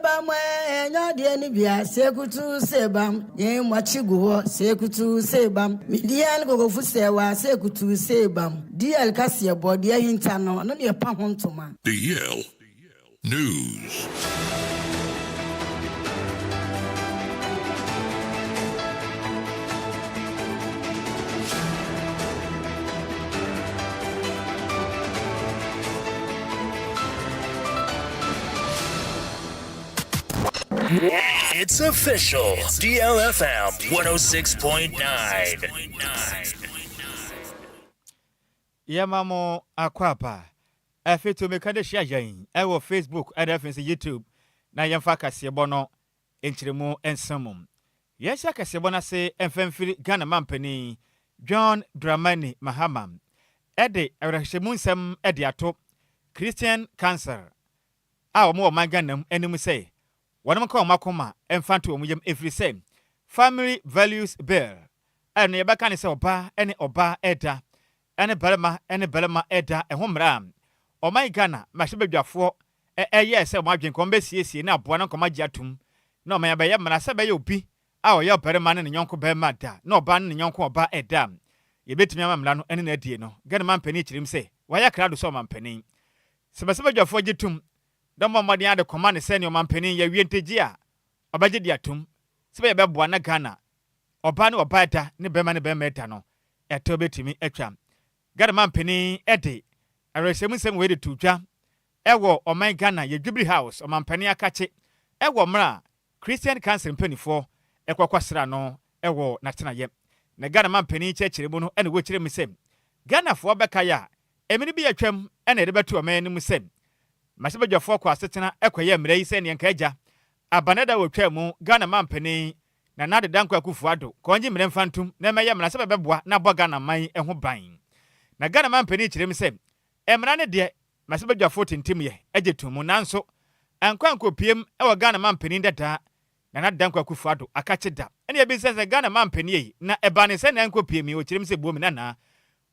bam ɛnyɛ adeɛ no bia sekutu sebam yɛn mmakyi gu hɔ sekutu sebam media ne kokofu sɛwa sekutu sebam DL kaseɛ bɔ deɛ ahinta no ɔno ne ɛpa ho ntoma. DL News. It's official. DLFM 106.9. Yɛma mo akwaaba. Afei tumi ka de hyia yɛn ɛwɔ Facebook ɛna afei nso YouTube na yɛmfa kaseɛbɔ no nkyerɛmu nsa mu. Yɛnhyɛ kaseɛbɔ no ase mfa mfiri Ghana mampanin John Dramani Mahama ɛde awerɛhyɛmu nsɛm ɛde ato Christian Council a wɔn wɔ ɔman Ghana mu anim sɛ wɔn nka wɔn akoma mfa nto wɔn yam, ɛfiri sɛ Family Values Bill a ɛno yɛbɛka ne sɛ ɔbaa ne ɔbaa ɛda ɛne barima ne barima ɛda ɛho mmara a ɔman Ghana mmarahyɛbadwafoɔ ɛyɛɛ sɛ wɔn adwene kɔn bɛsiesie na aboa no nkɔm agye atom na ɔman abɛyɛ mmara sɛ bɛyɛ obi a ɔyɛ ɔbarima ne ne yɔnko barima da na ɔbaa ne ne yɔnko ɔbaa ɛda, yɛbɛtumi ama mmara no ne n'adie no. Ghana mampanin kyerɛm sɛ wayɛ krado sɛ ɔmampanin sɛ mmarahyɛbadwafoɔ gye tom dɛ ɔmmɔ mmɔden ade kɔma ne sɛ ne ɔmampanin yɛwie ntagye a ɔbɛgye de atom sɛ bɛyɛ bɛboa na Ghana ɔbaa ne ɔbaa da ne bɛrima ne bɛrima da no ɛtɔ bɛtumi atwa. Ghana mampanin ɛde awerɛhyɛmu nsɛm wei de to dwa ɛwɔ ɔman Ghana yɛ Jubilee House, ɔmampanin akakye, ɛwɔ mmerɛ a Christian Council mpanimfoɔ ɛkɔkɔ sra no ɛwɔ n'atenayɛ. Na Ghana mampanin kyerɛkyerɛ mu no, ɛna wɔkyerɛ mu sɛ Ghanafoɔ bɛka yɛ a ɛmene bi atwam ɛna yɛde bɛto ɔman anim sɛ mmarahyɛbadwafoɔ kɔ asetena ɛkɔyɛ mmerɛ yi sɛ neɛ nka agya abanada wɔtwa mu Ghana mampanin Nana Addo Dankwa Akufo Addo kɔngye mmerɛ mfa ntom na ɛmɛyɛ mmara sɛ bɛbɛboa na abɔ Ghana man ho ban. Na Ghana mampanin kyerɛ mu sɛ mmara no deɛ, mmarahyɛbadwafoɔ tintim yɛ agye to mu, nanso ankɔ ankɔpiem wɔ Ghana mampanin dadaa Nana Addo Dankwa Akufo Addo akakye da. Ɛna ebi sɛ Ghana mampanin yi na ɛba ne sɛ na ankɔpiem yi, wɔkyerɛ mu sɛ buomi nana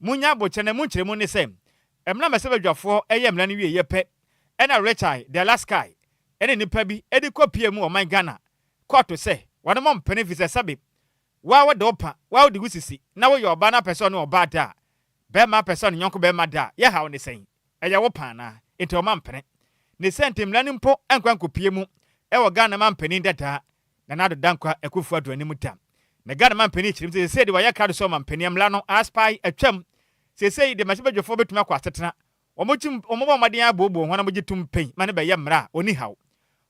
munya abokyerɛ na mu nkyerɛmu ne sɛ mmara mmarahyɛbadwafoɔ ɛyɛ mmara no wie yɛ pɛ, ɛna Richard Delasky ɛne nipa bi ɛde kɔpie mu ɔman Ghana kɔɔto sɛ wɔn mo mpene fi sɛ sɛbe waa wɔde wo pa waa wode wo sisi na woyɛ ɔbaa na apɛ sɛ ɔne ɔbaa da a, bɛrima apɛ sɛ ɔne nyɔnko bɛrima da a, yɛhaw ne sɛn? Ɛyɛ wo pa anaa? Nti ɔma mpene ne sɛ nti mmara no mpo nkwa nkɔpie mu ɛwɔ Ghana ma mpanin dadaa Nana Addo Dankwa Akufo Addo anim da. Na Ghana ma mpanin kyerɛm sɛ sɛsɛ de wɔayɛ krado sɛ ɔma mpanin mmara no aspae atwam. Sɛsɛ yi de mmarahyɛbadwafoɔ bɛtumi akɔ asetena, wɔn kyi wɔn bɔ mmɔden abooboo ho na wɔgye tum pɛn ma ne bɛyɛ mmara a ɔni haw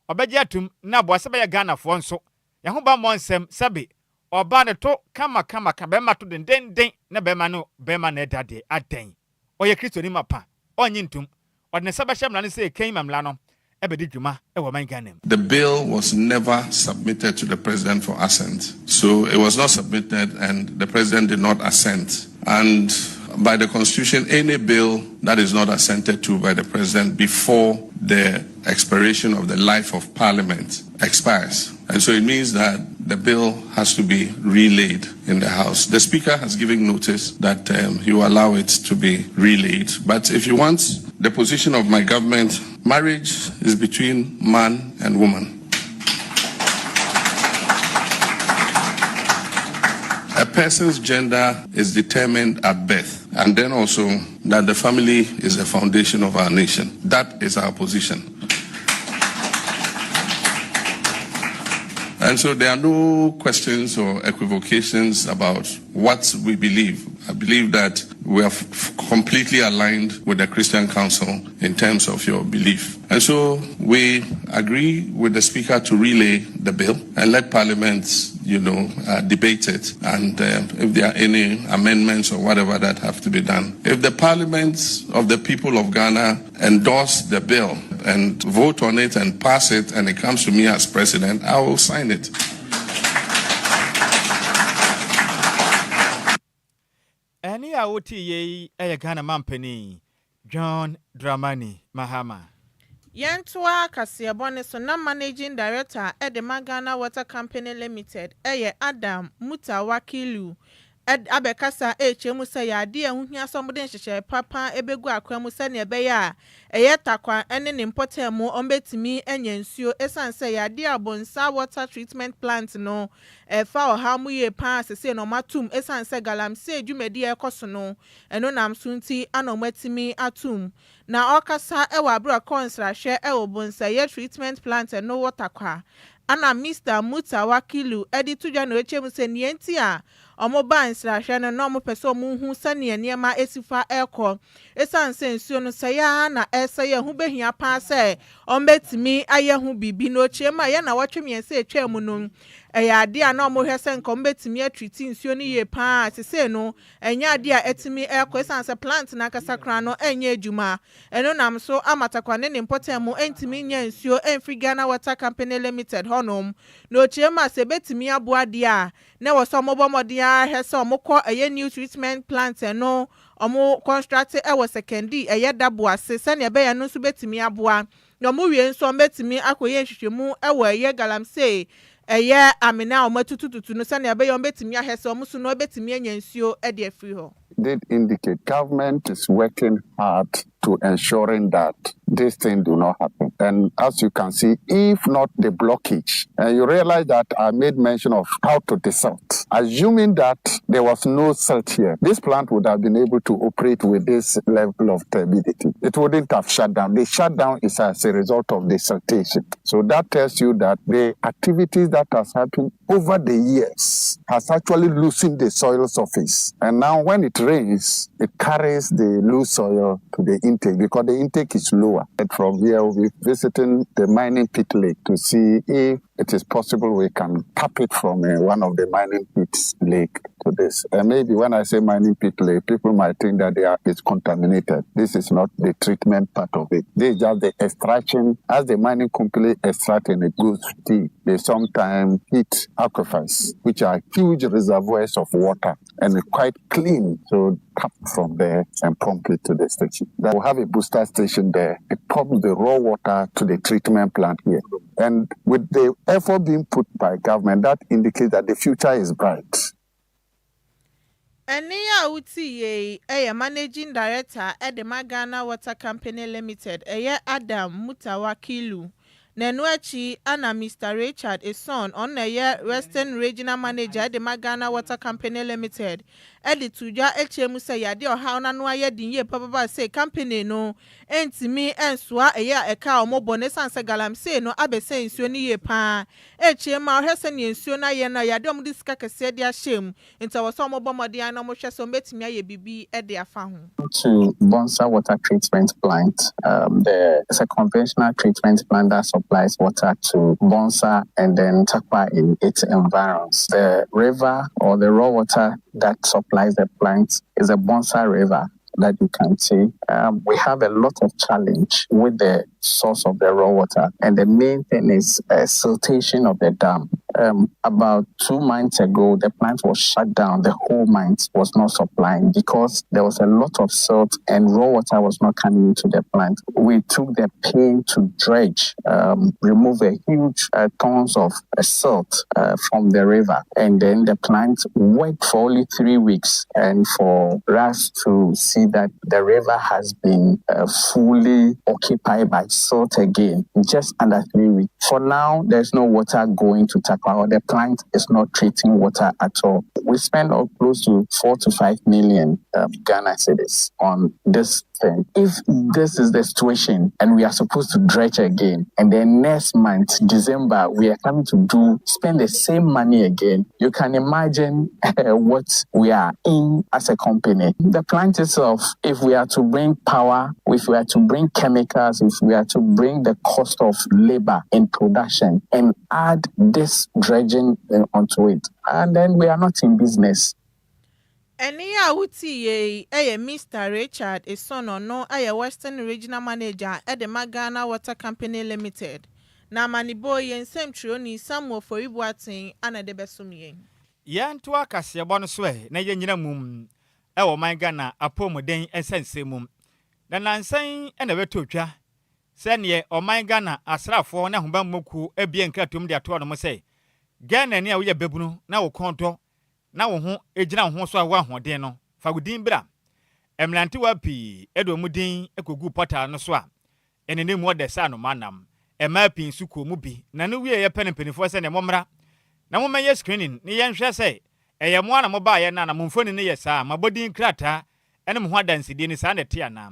ɔbɛgye atum na aboa sɛ bɛyɛ Ghanafoɔ nso yɛn ho bammɔ nsɛm. Sɛbe ɔbaa ne to kama kama ka bɛrima to dendenden na bɛrima no bɛrima na ɛda deɛ adɛn? Ɔyɛ Kristoni ma pa ɔnye ntom, ɔde ne nsa bɛhyɛ mmara no sɛ ɛkɛn ma mmara no ɛbɛdi dwuma ɛwɔ ɔman Ghana mu. The bill was never submitted to the president for assent. So it was not submitted and the president did not assent. And by the constitution, any bill that is not assented to by the president before the expiration of the life of parliament expires. And so it means that the bill has to be relayed in the House. The Speaker has given notice that he will allow it to be relayed. But if you want the position of my government, marriage is between man and woman. A person's gender is determined at birth, and then also that the family is the foundation of our nation. That is our position. And so there are no questions or equivocations about what we believe. I believe that we are completely aligned with the Christian Council in terms of your belief. And so we agree with the Speaker to relay the bill and let Parliament debate it. And if there are any amendments or whatever that have to be done. If the Parliament of the people of Ghana endorse the bill and vote on it and pass it, and it comes to me as president, I will sign it. Ɛne a wote yei ɛyɛ Ghana mampanin John Dramani Mahama. Yɛntoa kaseɛbɔ ne so na Managing Director ɛde ma Ghana Water Company Limited ɛyɛ Adam Mutawakilu. Abɛkasa ɛrekyerɛ mu sɛ yɛ adeɛ a ɛho hia sɛ wɔde nhyehyɛe papa bɛgu akwan mu sɛnea ɛbɛyɛ a ɛyɛ Tarkwa ne ne mpɔtam mu wɔbɛtumi anya nsuo, ɛsiane sɛ yɛ adeɛ a Bonsa Water Treatment Plant no ɛfa ɔhaw mu yie paa. Sesei na wɔatom ɛsiane sɛ galamsey dwumadi a ɛkɔ so no, ɛno nam so nti ana wɔatumi atom. Na ɔrekasa wɔ abere a ɔkɔɔ nsrahwɛ wɔ Bonsa yɛ treatment plant no wɔ Tarkwa ana Mr Mutawakilu de to dwa na ɔkyerɛ mu sɛ nea nti a wɔn baa nsrahwɛ no na wɔpɛ sɛ wɔn hu sɛnea nneɛma esi fa ɛrekɔ, ɛsiane sɛ nsuo no sɛe ara na ɛresɛe, ɛho behia paa sɛ wɔn bɛtumi ayɛ ho biribi. Na ɔkyerɛ mu a yɛn na wɔtwe 3 atwa mu no, ɛyɛ adeɛ a na wɔhwɛ sɛ nka wɔn bɛtumi atreat nsuo no yie paa. Sesei no ɛnyɛ adeɛ a ɛtumi ɛrekɔ, ɛsiane sɛ plant n'ankasa koraa no ɛnyɛ adwuma. Ɛno nam so ama Tarkwa ne ne mpɔtam mu ɛntumi nyɛ nsuo ɛmfiri Ghana Water Company Limited hɔnom. Na ɔkyerɛ mu a sɛ ɛbɛtumi aboa deɛ a, na ɛwɔ sɛ ɔmobɔ mmɔden ahwɛ sɛ ɔmokɔ ɛyɛ new treatment plant no ɔmo construct ɛwɔ Sekondi ɛyɛ Daboase, sɛnea ɛbɛyɛ no nso bɛtumi aboa. Na ɔmo wie nso, ɔmo bɛtumi akɔyɛ nhwehwɛmu ɛwɔ ɛyɛ galamsey ɛyɛ amena a ɔmo atutututu no, sɛnea ɛbɛyɛ ɔmo bɛtumi ahwɛ sɛ ɔmo so no ɔbɛtumi anya nsuo ɛde afiri hɔ. Did indicate government is working hard to ensuring that this thing do not happen. And as you can see, if not the blockage, and you realize that I made mention of how to desilt. Assuming that there was no silt here, this plant would have been able to operate with this level of turbidity. It wouldn't have shut down. The shutdown is as a result of the siltation. So that tells you that the activities that has happened over the years has actually loosened the soil surface. And now when it rains, it carries the loose soil to the intake because the intake is lower. And from here, we'll be visiting the mining pit lake to see if it is possible we can tap it from one of the mining pits lake to this. And maybe when I say mining pit lake, people might think that it's contaminated. This is not the treatment part of it. This is just the extraction. As the mining company extract and it goes deep, they sometimes hit aquifers, which are huge reservoirs of water and it's quite clean. So tap from there and pump it to the station. Then we'll have a booster station there. It pumps the raw water to the treatment plant here. And with the effort being put by government, that indicates that the future is bright. Ɛne a wotie yi ɛyɛ Managing Director ɛde ma Ghana Water Company Limited, ɛyɛ Adam Mutawakilu. Na ɛno akyi ana Mr Richard Eson, ɔno na ɛyɛ Western Regional Manager ɛde ma Ghana Water Company Limited, ɛde to dwa akyerɛ mu sɛ yadeɛ ɔhaw n'ano ayɛ den yie papapa sɛ company no ntumi nsoa ɛyɛ ɛka a wɔbɔ no, ɛsiane sɛ galamsey no abɛsɛ nsuo no yie paa. Ɛkyerɛ mu a ɔhwɛ sɛnea nsuo no ayɛ no a, yadeɛ a wɔde sika kɛseɛ de ahyɛ mu nti ɛwɔ sɛ wɔbɔ mmɔden na wɔhwɛ sɛ wɔbɛtumi ayɛ biribi de afa ho. To Bonsa Water Treatment Plant. It's a conventional treatment plant that supplies water to Bonsa and then Tarkwa in its environs. The river or the raw water that supplies the plant is a Bonsa River that you can see. We have a lot of challenge with the source of the raw water, and the main thing is siltation of the dam. About 2 months ago, the plant was shut down. The whole month was not supplying because there was a lot of silt and raw water was not coming into the plant. We took the pain to dredge, remove a huge tons of silt from the river, and then the plant worked for only 3 weeks. And for us to see that the river has been fully occupied by silt again, just under 3 weeks. For now, there's no water going to Tarkwa, or the plant is not treating water at all. We spend up close to 4 to 5 million Ghana cedis on this thing. If this is the situation and we are supposed to dredge again, and then next month, December, we are coming to do spend the same money again, you can imagine what we are in as a company. The plant itself, if we are to bring power, if we are to bring chemicals, if we are to bring the cost of labor in production and add this dredging onto it, and then we are not in business. Ɛne a wotie yi ɛyɛ Mr Richard Eson, ɔno ɛyɛ Western Regional Manager ɛde ma Ghana Water Company Limited. Na amanibɔ yɛn nsɛmtwerɛni Samuel Foribuaten ana de bɛsom yɛn. Yɛntoa kaseɛbɔ no so ɛ na yɛnyina mum ɛwɔ ɔman Ghana apɔmuden nsɛnsɛm mu. Na nansan ɛna ɛbɛtɔ twa sɛneɛ ɔman Ghana asraafoɔ ne ahobammɔkuo abie nkratom de ato ɔnom sɛ Ghana ni a woyɛ babunu na wo kɔn dɔ. na wo ho gyina wo ho so a wowɔ ahoɔden no, fa wo din bra. Mmerantewa pii de wɔn din kɔguu portal no so a ɛne ne mu ɔdɛ sɛ anomaa nam. Mmaa pii nso kɔɔ mu bi. Na no wieeɛ pɛ no mpanimfoɔ sɛ neɛ mommra na mommɛyɛ screening ne yɛnhwɛ sɛ ɛyɛ mo ara na mobaeɛ no a na mo mfoni no yɛ saa a, mo abɔdin krataa ne mo ho adansedie no saa na ɛte anaa.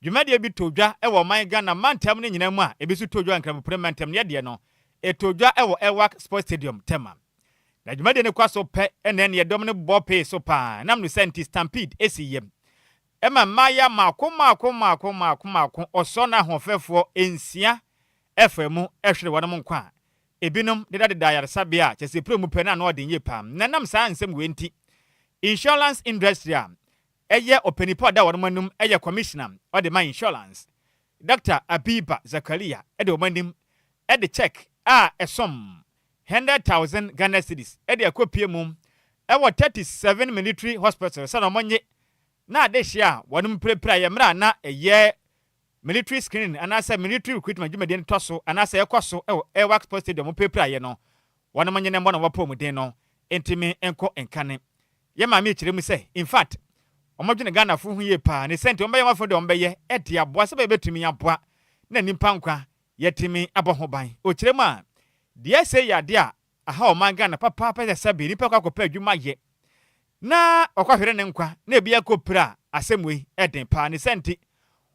Dwumadie bi too dwa wɔ ɔman Ghana mantam no nyinaa mu a ebi nso too dwa wɔ Nkramoprem mantam no. Yɛdeɛ no, ɛtoo dwa wɔ Elwak Sports Stadium, Tema. Na dwumadie no kɔ so pɛ na ɛneɛ dɔm no bɔ pee so paa nam no saa nti stampede si yam ma mmayewa mmaako mmaako mmaako mmaako mmaako ɔsɔ no ahoɔfɛfoɔ nsia faa mu hwere wɔnom nkwa a ebinom dedadeda ayaresabea a kyɛsɛ pire mu pɛ na ano ɔden yie paa. Na ɛnam saa nsɛm wei nti insurance industry a ɛyɛ ɔpanin pa a ɔda wɔnom anim yɛ commissioner ɔde ma insurance Doctor Abiba Zakaria de wɔn anim de check a ɛsom 100,000 Ghana cedis de akɔpue mu wɔ 37 Military Hospital sɛ na wɔnnye na adehye a wɔnom pirapiraeɛ mmerɛ a na ɛyɛ military screening anaasɛ military recruitment dwumadie no tɔ so anaasɛ ɛkɔ so wɔ Airwax Sports Stadium pirapiraeɛ no, wɔnom nye ne mmɔ na wɔapɔmuden no ntumi nkɔ nkane. Yɛ maame kyerɛ mu sɛ, In fact, wɔdwene Ghanafo ho yie paa ne sɛ nti wɔbɛyɛ wɔn afɔre deɛ wɔbɛyɛ de aboa sɛ bɛyɛ bɛtumi aboa na nnipa nkwa yɛatumi abɔ ho ban. Ɔkyerɛ mu a, deɛ ɛsɛe yɛ adeɛ a aha ɔman Ghana papaapa sɛ sɛbe nipa kɔ akɔpɛ adwuma yɛ na ɔkɔhwere ne nkwa na ebi akɔpira a, asɛm wei ɛden paa. Ne saa nti,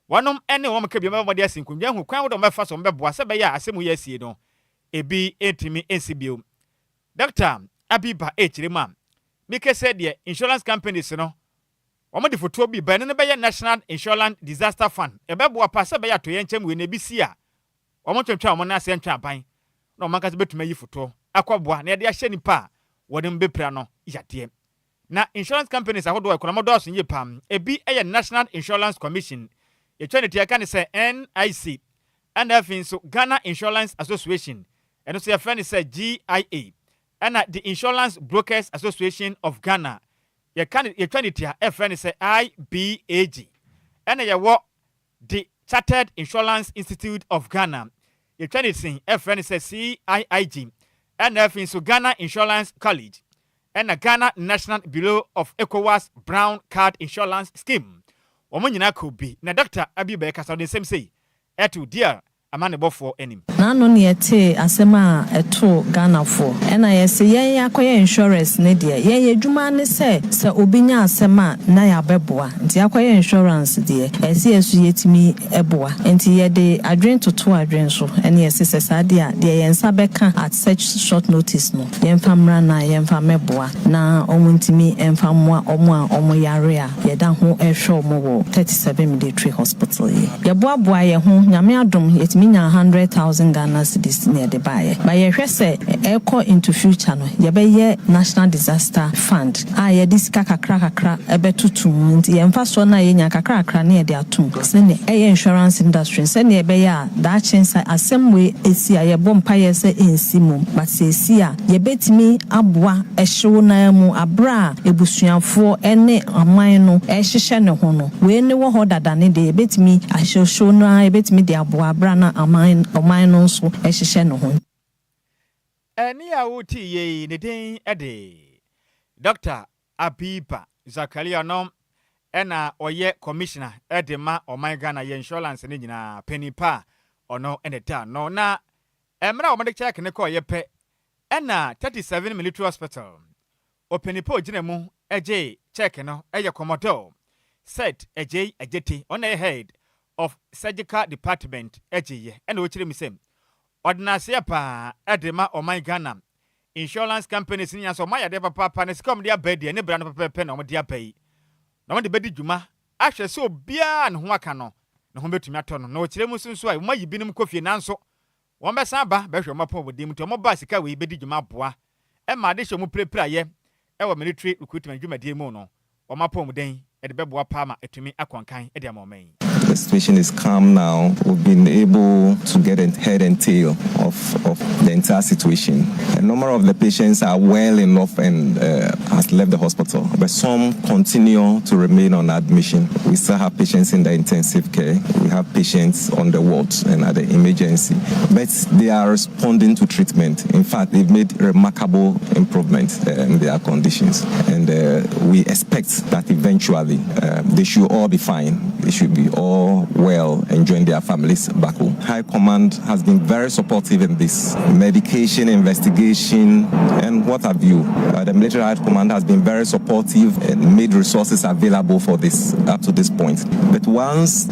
wɔnom ne wɔn ka biom bɛbɔ mmɔden asi nkonnwa ahu kwan ahodoɔ a wɔbɛfa so wɔbɛboa sɛ ɛbɛyɛ a asɛm wei a asie no ebi ntumi nsi bio. Dɔkta Abiba rekyerɛ mu a, Mike sɛ deɛ insurance companies no wɔde fotoɔ bi ba ɛno no bɛyɛ National Insurance Disaster Fund. Ɛbɛboa paa sɛ ɛbɛyɛ atoyɛnkyɛm wei na ebi si a wɔntwentwɛn wɔn nan ase ntwɛn aban na wɔn ankasa bɛtumi ayi fotoɔ akɔboa na yɛde ahyɛ nnipa a wɔde bɛpira no yadeɛ. Na insurance companies ahodoɔ a ɛkɔ no wɔdɔɔso yie paa. Ebi yɛ National Insurance Commission, yɛtwa ne ti yɛka ne sɛ NIC, ɛna afei nso Ghana Insurance Association, ɛno nso yɛfrɛ no sɛ GIA, ɛna The Insurance Brokers Association of Ghana, yɛka no yɛtwa ne ti a ɛfrɛ no sɛ IBAG, ɛna yɛwɔ The Chartered Insurance Institute of Ghana, yɛtwa ne sin ɛfrɛ no sɛ CIIG, ɛna afei nso Ghana Insurance College, ɛna Ghana National Bureau of ECOWAS Brown Card Insurance Scheme. Wɔn nyinaa kɔ bi. Na Dɔkta Abiy bɛkasa ɔde nsɛm sei ɛto DR amanebɔfoɔ anim. N'ano ne yɛtee asɛm a ɛtoo Ghanafoɔ. Ɛna yɛse yɛn yɛakɔyɛ insurance no deɛ, yɛn yɛdwuma ne sɛ, sɛ obi nya asɛm a na yɛabɛboa. Nti yɛakɔyɛ insurance deɛ, ɛsɛ yɛn nso yɛtumi boa. Nti yɛde adwene toto adwene so, ɛne yɛse sɛ saa deɛ a, deɛ yɛn nsa bɛka at such short notice no, yɛmfa mmra na yɛmfa mmɛboa na wɔn ntumi mfa mmoa wɔn a wɔn yare a yɛda ho rehwɛ wɔn wɔ 37 Military Hospital yi. Yɛboaboa yɛn ho, Nyame adom yɛtumi nyaa 100,000 Ghana cedis na yɛde baeɛ. But yɛhwɛ sɛ ɛrekɔ into future no, yɛbɛyɛ National Disaster Fund a yɛde sika kakra kakra bɛtoto mu. Nti yɛn mfasoɔ no a yɛnya kakra kakra na yɛde atom sɛdeɛ ɛyɛ insurance industry no sɛdeɛ ɛbɛyɛ a daakye sɛ asɛm wei si a, yɛbɔ mpaeɛ sɛ ɛnsi mmom but sɛ ɛsi a, yɛbɛtumi aboa ɛhyew no ara mu aberɛ a abusuafoɔ ne aman no rehyehyɛ ne ho no. Wei ne wɔ hɔ dada ne deɛ yɛbɛtumi ahyewhyew no ara yɛbɛtumi de aboa berɛ a na aman ɔman no nso rehyehyɛ ne ho. Ɛnne a wotie yi ne din de Dɔkta Abiba Zakaria no na ɔyɛ Commissioner de ma ɔman Ghana yɛ insurance no nyinaa panin pa a ɔno na ɛda ano. Na mmerɛ a wɔde check no kɔeɛ pɛ na 37 Military Hospital ɔpanin pa a ɔgyina mu gyee check no yɛ Commodore Seth Adjei Adjetey, ɔno na ɛyɛ Head of Surgical Department gyeeɛ ɛna ɔkyerɛ mu sɛ ɔde n'aseɛ paa de ma ɔman Ghana Insurance companies no nyinaa sɛ wɔayɛ adeɛ papaapa na sika a wɔde aba yi deɛ ne bra no pɛpɛɛpɛ na wɔde aba yi na wɔde bɛdi dwuma ahwɛ sɛ obiara a ne ho aka no ne ho bɛtumi atɔ no na wɔkyerɛ mu nso nso a wɔayi binom kɔ fie nanso wɔbɛsan aba bɛhwɛ wɔn apɔmuden mu nti wɔba a sika wei bɛdi dwuma aboa ma adehyɛ wɔn pirapiraeɛ wɔ military recruitment dwumadie mu no wɔn apɔmuden de bɛboa paa ma atumi akɔ nkan de ama ɔman yi. The situation is calm now. We've been able to get a head and tail of, of the entire situation. A number of the patients are well enough and has left the hospital, but some continue to remain on admission. We still have patients in the intensive care. We have patients on the wards and at the emergency, but they are responding to treatment. In fact, they've made remarkable improvements in their conditions, and we expect that eventually they should all be fine. They should be all well and join their families back home. High Command has been very supportive in this medication, investigation, and what have you. The military High Command has been very supportive and made resources available for this up to this point. But once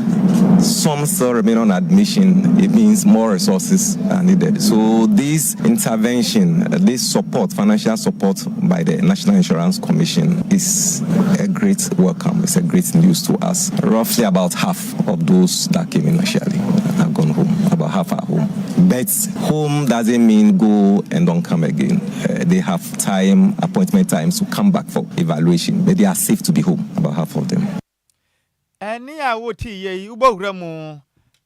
some still remain on admission, it means more resources are needed. So this intervention, this support, financial support by the National Insurance Commission is a great welcome. It's a great news to us. Roughly about half of those that came initially have gone home. About half are home. But home doesn't mean go and don't come again. They have time, appointment times to come back for evaluation, but they are safe to be home, about half of them. Ɛne a wotii yɛ yi wobɔwura mu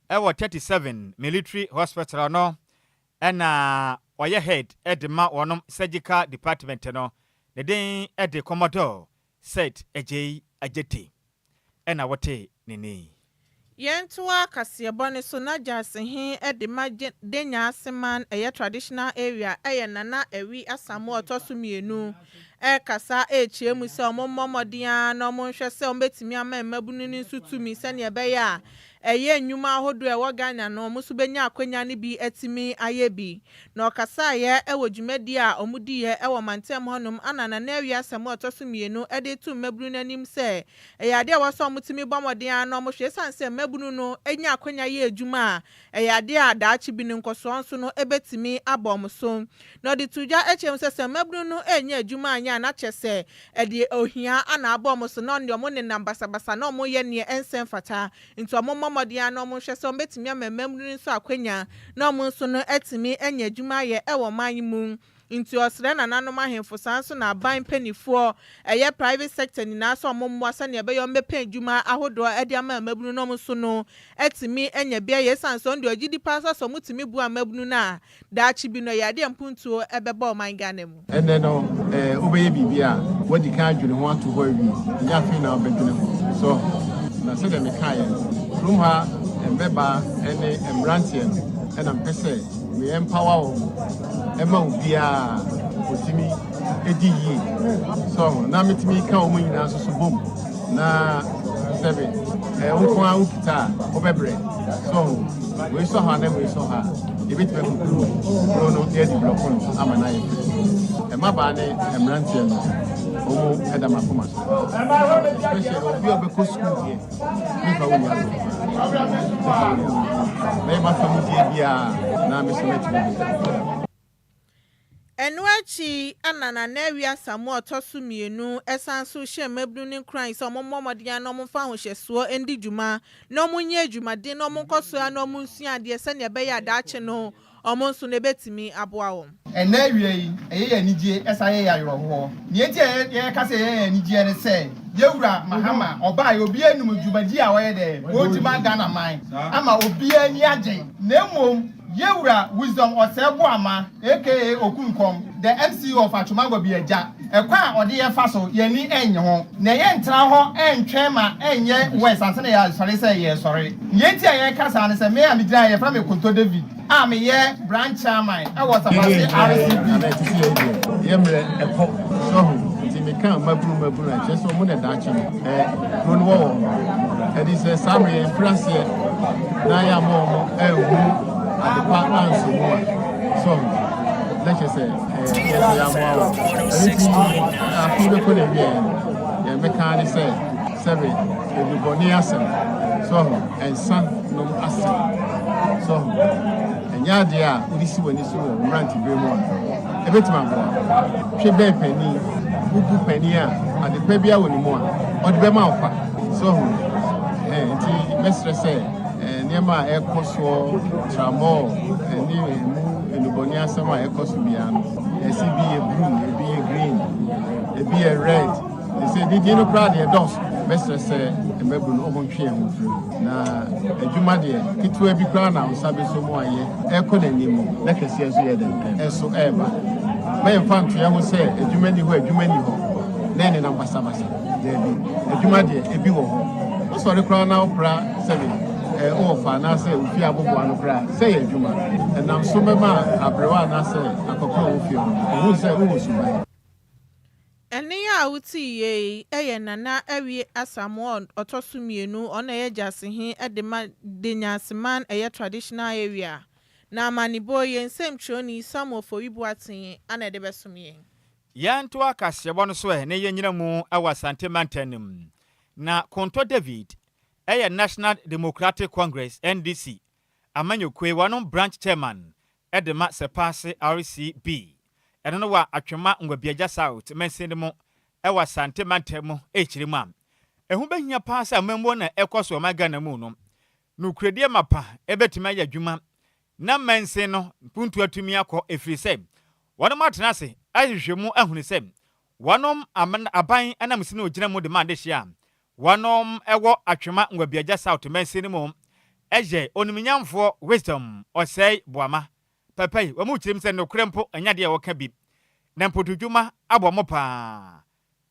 ɛwɔ 37 Military Hospital no, ɛna ɔyɛ head ɛde ma wɔnom surgical department no, ne din ɛde Commodore Seth Agyei Agyete, ɛna wɔte ne ni. Yɛntoa kaseɛbɔ ne so na Gyasehe de ma Denya Aseman ɛyɛ traditional area ɛyɛ Nana Awi Asamoa ɔtɔ so mmienu ɛrekasa ɛrekyerɛ mu sɛ ɔmo mmɔ mmɔden ara na ɔmo nhwɛ sɛ ɔmo bɛtumi ama mmabunu no nso tumi sɛnea ɛbɛyɛ a ɛyɛ nnwuma ahodoɔ a ɛwɔ Ghana no, ɔmo nso bɛnya akonnwa no bi atumi ayɛ bi. Na ɔkasaeɛ ɛwɔ dwumadie a ɔmo diiɛ ɛwɔ mantam hɔnom ana Nana Awi Asamoa ɔtɔ so mmienu ɛde to mmabunu n'anim sɛ ɛyɛ adeɛ a ɛwɔ sɛ ɔmo tumi bɔ mmɔden ara na ɔmo hwɛ, esiane sɛ mmabunu no anya akonnwa yɛ adwuma a, ɛyɛ adeɛ a daakye bi no nkɔsoɔ nso no ɛbɛtumi abɔ ɔmo so. Na ɔde to dwa akyerɛ mu sɛ mmabunu no ɛnyɛ adwuma anyɛ a, n'akyɛ sɛ ɛde ohia ana abɔ ɔmo so na ɔne ɔmo nenam basabasa na ɔmo yɛ neɛ ɛnsɛ mfata. Nti ɔmo mmɔ mmɔden ara na ɔmo nhwɛ sɛ ɔmo bɛtumi ama mmabunu no nso akonnwa na ɔmo nso no atumi anya adwuma ayɛ ɛwɔ ɔman yi mu. Nti ɔsrɛ nananom ahemfo, saa nso na aban mpanimfoɔ, ɛyɛ private sector nyinaa sɛ ɔmo mmoa sɛnea ɛbɛyɛ ɔmo bɛpɛ adwuma ahodoɔ ɛde ama mmabunu na ɔmo nso no atumi anya bi ayɛ, esiane sɛ ɔno deɛ ɔgye di paa sɛ ɔmo tumi bua mmabunu no a, daakye bi no ɛyɛ adeɛ mpuntuo ɛbɛba ɔman Ghana mu. Ɛnɛ no wobɛyɛ biribi a wadi kan adwene ho ato hɔ awie, ɛnyɛ afei na wobɛdwene ho so. Na sɛdeɛ mekaeɛ no, kurom ha mmɛbaa ne mmeranteɛ no, ɛna mpɛ sɛ meyɛ mpawa wɔ ɛma obiara ɔtumi di yie so, na metumi ka wɔn nyinaa nso so bom. Na sɛbe wo nko ara wokita a, wobɛbrɛ so. Wei sɔ ha na wei sɔ ha, yɛbɛtumi ahu kuro no na yɛadi blɔko no ama no ayɛ fɛ. Mmabaa ne mmeranteɛ no, wɔn ɛda m'akoma so, especially obi a ɔbɛkɔ sukuu deɛ, mefa wo nya mɛyɛ m'afa mu deɛ biara na me so mɛtumi bi. Ɛno akyi ana Nana Awi Asamoa ɔtɔ so mmienu ɛsan so hyɛ mmabunu ne nkuran sɛ ɔmo mmɔ mmɔden na ɔmo mfa ahohyɛsoɔ ndi dwuma na ɔmo nyɛ adwumaden na ɔmo nkɔ so na ɔmo nsua adeɛ sɛnea ɛbɛyɛ adaakye no ɔmo nso no ebɛtumi aboa wɔn. Ɛnɛ awia yi, ɛyɛ yɛ anigye, ɛsa yɛ yɛ awerɛhoɔ. Nea enti a yɛka sɛ ɛyɛ yɛ anigyeɛ ne sɛ yɛwura Mahama ɔbaa yɛ, obiara nim dwumadi a ɔyɛ dɛ wɔdi ma Ghana man ama obiara ani agye. Na mmom yɛwura Wisdom Osei Boama, aka Okunkom, the MCE of Atwima Nwabiagya, ɛkwan a ɔde yɛfa so, yɛni ɛnnye ho, na ɛyɛ ntena hɔ ɛntwɛn ma ɛnyɛ worse ansa na yɛasɔre sɛ yɛsɔre. Nea enti a yɛka saa ne sɛ me a megyina ha, yɛfrɛ me Konto David a meyɛ branch chairman ɛwɔ Sapase RCB. Yɛ mmerɛ ɛkɔ sɔho, nti meka mmabunu mmabunu a, kyerɛ sɛ ɔmo na daakye no kuro no wɔ wɔn. Ɛde sɛ saa mmerɛ yɛn mfiri aseɛ na yɛ ama ɔmo ɛnhu adepa anso mu a sɔho, na kyerɛ sɛ yɛsɛ yɛ amoa wɔn. Ɛno nti afe bɛkɔ na awie no, yɛn bɛka ne sɛ sɛbe edubɔne asɛm sɔho, ɛnsa nom asɛm sɔho, ɛnyɛ adeɛ a wode si w'ani so wɔ mmerantebere mu a ɛbɛtumi aboa. Hwɛ, bɛn panin wobu panin a adepa bi wɔ ne mu a ɔde bɛma wo kwa sɔho. Nti mɛsrɛ sɛ nneɛma a ɛkɔ soɔ, tramol ne mu enubɔne asɛm a ɛkɔ so biara no, ɛsɛ bi yɛ blue, ebi yɛ green, ebi yɛ red, ɛsɛ didi no koraa deɛ dɔɔso. Mɛsrɛ sɛ mmabunu no wɔntwe yɛn ho mfiri mu. Na adwuma deɛ, ketewa bi koraa na wo nsa bɛsɔ mu ayɛ, ɛrekɔ n'anim na kɛseɛ nso yɛ dɛn? Ɛnso ɛreba. Mma yɛmfa nto yɛn ho sɛ adwuma nni hɔ, adwuma nni hɔ, na yɛnenam basabasa. Daabi, adwuma deɛ, ebi wɔ hɔ. Wosɔre koraa na wopra sɛbe wowɔ fa anaasɛ wo fie aboboa ano koraa, sɛ ɛyɛ adwuma. Ɛnam so bɛma aberewa anaasɛ akɔkora a ɔwɔ fie hɔ no, ɔhu sɛ wowɔ suban. Ɛnne a wotee yei yɛ Nana Awie Asamoah ɔtɔ so mmienu, ɔno na ɛyɛ Gyasehe de ma Denyaseman ɛyɛ traditional area. Na amanebɔ yi, yɛn nsɛmtwerɛni Samuel Ofori Boateng na ɛde bɛsom yɛn. Yɛntoa kaseɛbɔ no so ɛ na yɛnnyina mu wɔ Asante mantam no mu. Na Konto David yɛ National Democratic Congress, NDC, amanyɔkuo yi wɔnom branch chairman de ma Sɛpaase RCB. Ɛno no wɔ Atwema Nwabiagya South mansin no mu wɔ Asante mantam mu rekyerɛ mu a, ɛho bɛhia paa sɛ amammuo na ɛkɔ so ɔman Ghana mu no, nokorɛdie mapa bɛtumi ayɛ adwuma na mansin no mpuntuo atumi akɔ ɛfiri sɛ wɔnom atena ase ahwehwɛ mu ahunu sɛ wɔnom aban ananmusini a ɔgyina mu de ma adehyeɛ a wɔnom wɔ Atwema Nwabiagya South mansin no mu yɛ Onimnyamfoɔ Wisdom Osei Boamah. Papa yi, wɔn kyerɛ mu sɛ nokorɛ mpo ɛnyɛ adeɛ a wɔka bi, na mpotodwuma abɔ mo paa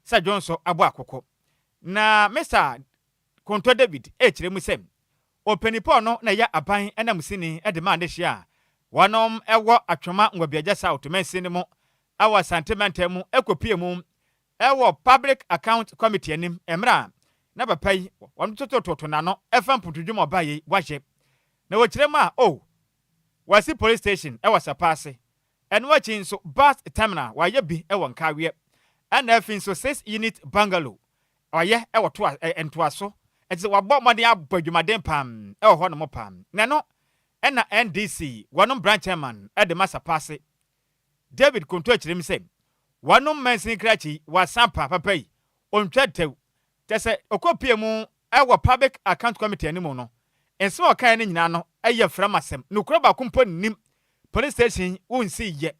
sɛ dwonsɔ abɔ akoko. Na Mister Konto David rekyerɛ mu sɛ ɔpanin pa ɔno na ɛyɛ aban ananmusini de ma adehyeɛ a wɔnom wɔ Atwoma Nwabiagya South mansin no mu wɔ Asante mantam mu kɔpue mu wɔ Public Account Committee anim mmerɛ a na papa yi wɔnom totototo n'ano ɛfa mpotodwuma ɔbaa yei wayɛ. Na wɔkyerɛ mu a oh Wɔasi police station wɔ Sapa ase. Ɛno akyi nso bus terminal wɔayɛ bi wɔ Nkaweɛ. Ɛna afei nso 6 unit bungalow wɔayɛ wɔ toa ɛ ntoaso. Ɛkyerɛ sɛ wɔabɔ mmɔden abɔ adwumaden paa wɔ hɔnom paa. Na ɛno ɛna NDC wɔnom branch chairman de ma Sapa ase. David Konto akyerɛ mu sɛ wɔnom mansin krakye yi wɔasan paa papa yi ɔntwa tɛw. Kyerɛ sɛ ɔkɔpie mu wɔ Public Account Committee anim no, nsɛm a ɔkaeɛ no nyinaa no yɛ framasɛm. Nokorɛ baako mpo nnim. Police station wonsii yɛ.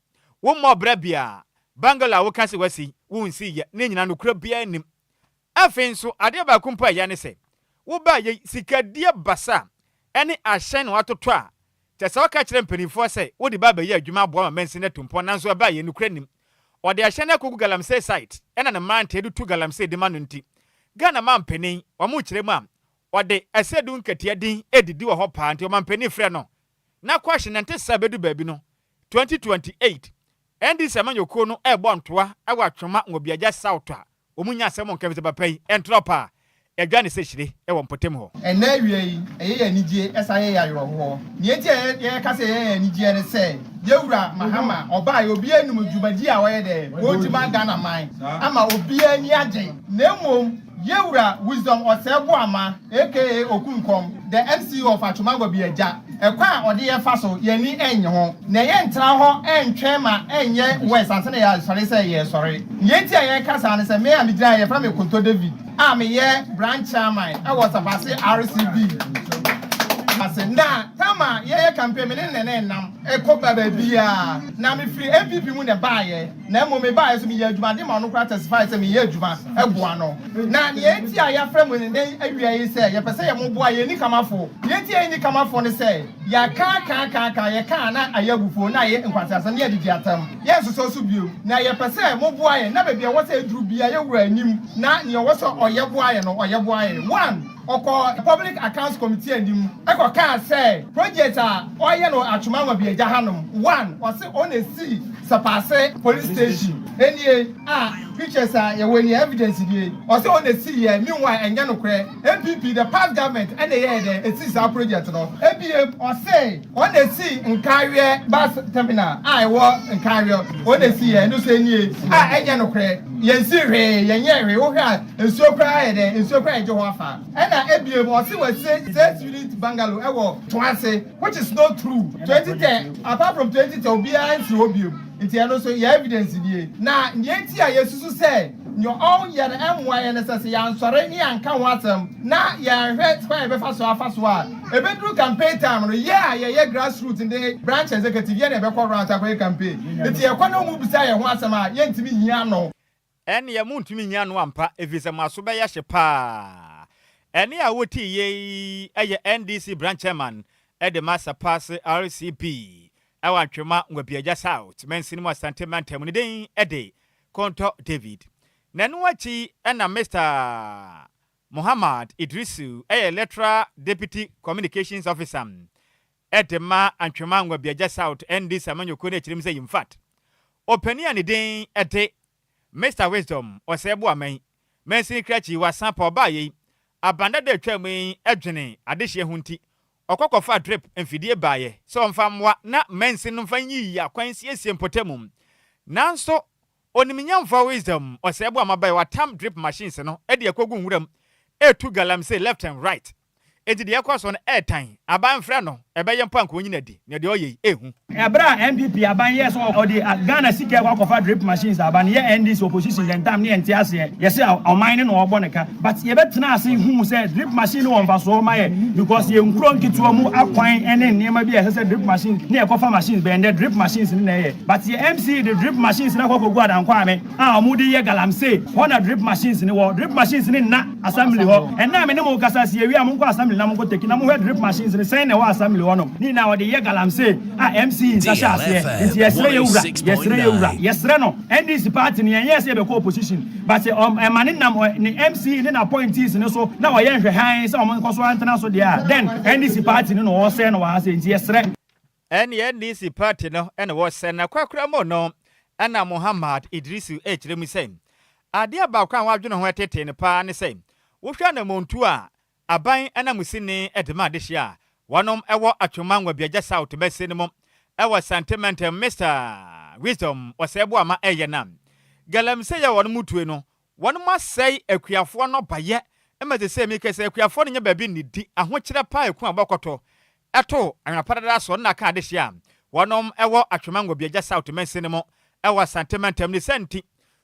Wommɔɔ bra biara. Bungalow a woka sɛ woasi wonsii yɛ. Ne nyinaa nokorɛ biara nnim. Afei nso adeɛ baako mpo a ɛya ne sɛ wobaa yei sikadie basa ne ahyɛn na woatotɔ a kyerɛ sɛ woka kyerɛ mpanimfoɔ sɛ wode ba abɛyɛ adwuma aboa ma mansin no atu mpɔn nanso ɛbaa yei nokorɛ nnim. Ɔde ahyɛn no akɔgu galamsey site ɛna ne mmeranteɛ de tu galamsey de ma no nti Ghana mampanin wɔn kyerɛ mu a ɔde Asiedu Nketia din redidi wɔ hɔ paa nti ɔmampanin frɛ no na kɔ ahye nante saa bɛdu baabi no 2028 NDC amanyɔkuo no rebɔ ntoa wɔ Atwoma Nwabiagya South a wɔn nya asɛm nka efisɛ papa yi ntorɔ paa ɛdwa ne sɛ hyire wɔ mpɔtam hɔ. Ɛnnɛ awia yi, ɛyɛ yɛn anigye, ɛsan yɛ yɛn awerɛhoɔ. Nea enti a yɛka sɛ ɛyɛ yɛn anigyeɛ ne sɛ, yɛn wura Mahama, ɔbaeɛ, obiara nim dwumadie a ɔyɛ dɛ, ɔredi ma Ghana man, ama obiara ani agye. Na mmom, yɛn wura Wisdom Osei Boamah, aka Okunkom, the MCE of Atwomagua Biagya, ɛkwan a ɔde yɛn fa so, yɛn ani nnye ho. Na yɛntena hɔ ntwɛn ma ɛnyɛ worse ansa na yɛasɔre sɛ yɛresɔre. Nea enti a yɛreka saa ne sɛ, me a megyina ha yi, wɔfrɛ me Konto David a meyɛ branch chairman wɔ Sapase RCB ase. Na tam a yɛyɛ campaign, me ne Nene nam kɔ ba baabiara. Na mefiri NPP mu na ɛbaeɛ. Na mmom mebaeɛ nso meyɛɛ adwumaden ma ɔno koraa testify sɛ meyɛ adwuma boa no. Na nea enti a yɛafrɛ mo nnɛ awia yi sɛ yɛpɛ sɛ yɛmoboa yɛn anikamafo. Nea enti a yɛnni kamafo ne sɛ yɛaka aka aka aka, yɛka a na ayɛ abufuo, na ayɛ nkwaseasɛm, na yɛadidi atɛm. Yɛnsosɔ so bio. Na yɛpɛ sɛ moboa yɛn na baabi a ɛwɔ sɛ ɛduru biara yɛwura anim na nea ɔwɔ sɛ ɔyɛ boa yɛn no ɔyɛ boa yɛn. One, ɔkɔɔ Public Accounts Committee anim kɔkaa sɛ project a ɔyɛ no Atwoma Nwabiagya hanom, one, ɔse ɔna esii Sapase Police Station, nie a pictures a yɛwɔ nie, evidence nie, ɔse ɔna esii yɛ, meanwhile ɛnyɛ nokorɛ, NPP, the past government ɛna ɛyɛɛ dɛn esii saa project no. Ebiem, ɔse ɔna esii Nkareɛ bus terminal a ɛwɔ Nkareɛ, ɔna esii yɛ, ɛno nso nie a ɛnyɛ nokorɛ, yɛnsii hwee, yɛnyɛɛ hwee, wohwɛ a nsuo koraa ayɛ dɛn, nsuo koraa yɛgye ho afa. Ɛna ebiem, ɔse wasi 6 unit bungalow ɛwɔ Toase, which is not true. 2010, apart from 2010, obiara nsi hɔ biom. Nti ɛno nso yɛ evidence nie. Na nea enti a yɛsusu sɛ nea ɔyɛ no ɛmmoa yɛn ne sɛ, sɛ yɛansɔre ne yɛanka ho asɛm na yɛanhwɛ kwan a yɛbɛfa so afa so a, ɛbɛduru campaign time no, yɛ a yɛyɛ grassroots ne branch executive, yɛn na yɛbɛkɔ round akɔyɛ campaign. Nti yɛkɔ na wɔn bisa yɛn ho asɛm a, yɛntumi nyi ano. Ɛnneɛ montumi nyi ano ampa, ɛfiri sɛ mo aso bɛyɛ hye paa. Ɛnne a wotiiɛ yi yɛ NDC branch chairman de ma Sapase RCB wɔ Antwema Ngwabiagya South mansini mu Asante mantam. Ne din de Kontɔ David. Na ɛno akyi na Mister Mohammed Iddrisu yɛ Electoral Deputy Communications Officer de ma Antwema Ngwabiagya South NDC amanyɔkuo no akyerɛ mu sɛ Yimfat ɔpanin a ne din de Mister Wisdom Osei-Boamah mansini krakye Wasan pa ɔbaa yei aban dada a atwam yi dwene adehyeɛ ho nti ɔkɔ kɔfaa drip mfidie baeɛ sɛ ɔmfa mmoa na mansin no mfa nyiyi akwan nsiesie mpɔtamu. Nanso Onimnyamfoɔ Wisdom Osei-Boamah baeɛ watam drip machines no de akɔgu nwura mu retu galamsey left and right. Enti deɛ ɛkɔ so no ɛɛtan, aban mfrɛ no, ɛbɛyɛ mpo anka ɔnyi no adi, na deɛ ɔyɛ yi ɛɛhu. Ɛberɛ a NPP aban yɛɛ sɛ ɔde Ghana sika ɛkɔ akɔfa drip machines aba no, yɛ NDC opposition yɛn tam ne yɛnte aseɛ, yɛse ɔman no na ɔbɔ ne ka, but yɛbɛtenaa ase huu sɛ drip machine no wɔ mfasoɔ ma yɛ because yɛn nkuro nketewa mu akwan ne nneɛma bi a ɛsɛ sɛ drip machine ne yɛkɔfa machines bɛn dɛ drip machines no na ɛyɛ, but yɛ MC de drip machines no akɔ akɔgu Adankwame. A wɔde yɛ galamsey hɔ na drip machines no wɔ. Drip machines no nna assembly hɔ. Ɛnnɛ a me ne mo rekasa sɛ yɛwie a monkɔ assembly na monkɔ teki na monhwɛ drip machines no sɛn na ɛwɔ assembly hɔ nom. Ne nyinaa wɔde yɛ galamsey a MC nsa hyɛ aseɛ. Nti yɛsrɛ yɛ wura, yɛsrɛ yɛ wura, yɛsrɛ no. NDC party no yɛnyɛɛ sɛ yɛbɛkɔ opposition but sɛ ɛma ne nam ne MC ne n'appointees no so na ɔyɛ nhwɛhan sɛ wɔn nkɔ so ara ntena so deɛ a then NDC party no na wɔresɛe no wɔ ha sei nti yɛsrɛ. Ɛne NDC party no na wɔsɛ na korakora mu no na Mohammad Iddrisu rekyerɛ mu sɛ adeɛ baako a wadwene ho tetee no paa ne sɛ wohwɛ anamontuo a aban ananmusini de ma adehyeɛ a wɔnom wɔ Atwoma Nwabiagya South bɛse no mu wɔ Asante mantam Mister Wisdom Osei Boamah reyɛ no a galamsey a wɔnom tue no Wɔnom asɛe akuafoɔ nnɔbayɛ ma sesei mekɛ sɛ akuafoɔ no nya baabi nnidi, ahokyerɛ paa ɛku a wɔkɔtɔ to anwena pradada soɔ no na aka adehyeɛ a wɔnom wɔ Atwema Ngobiagya South mansini mu wɔ Asante mantam ne saa nti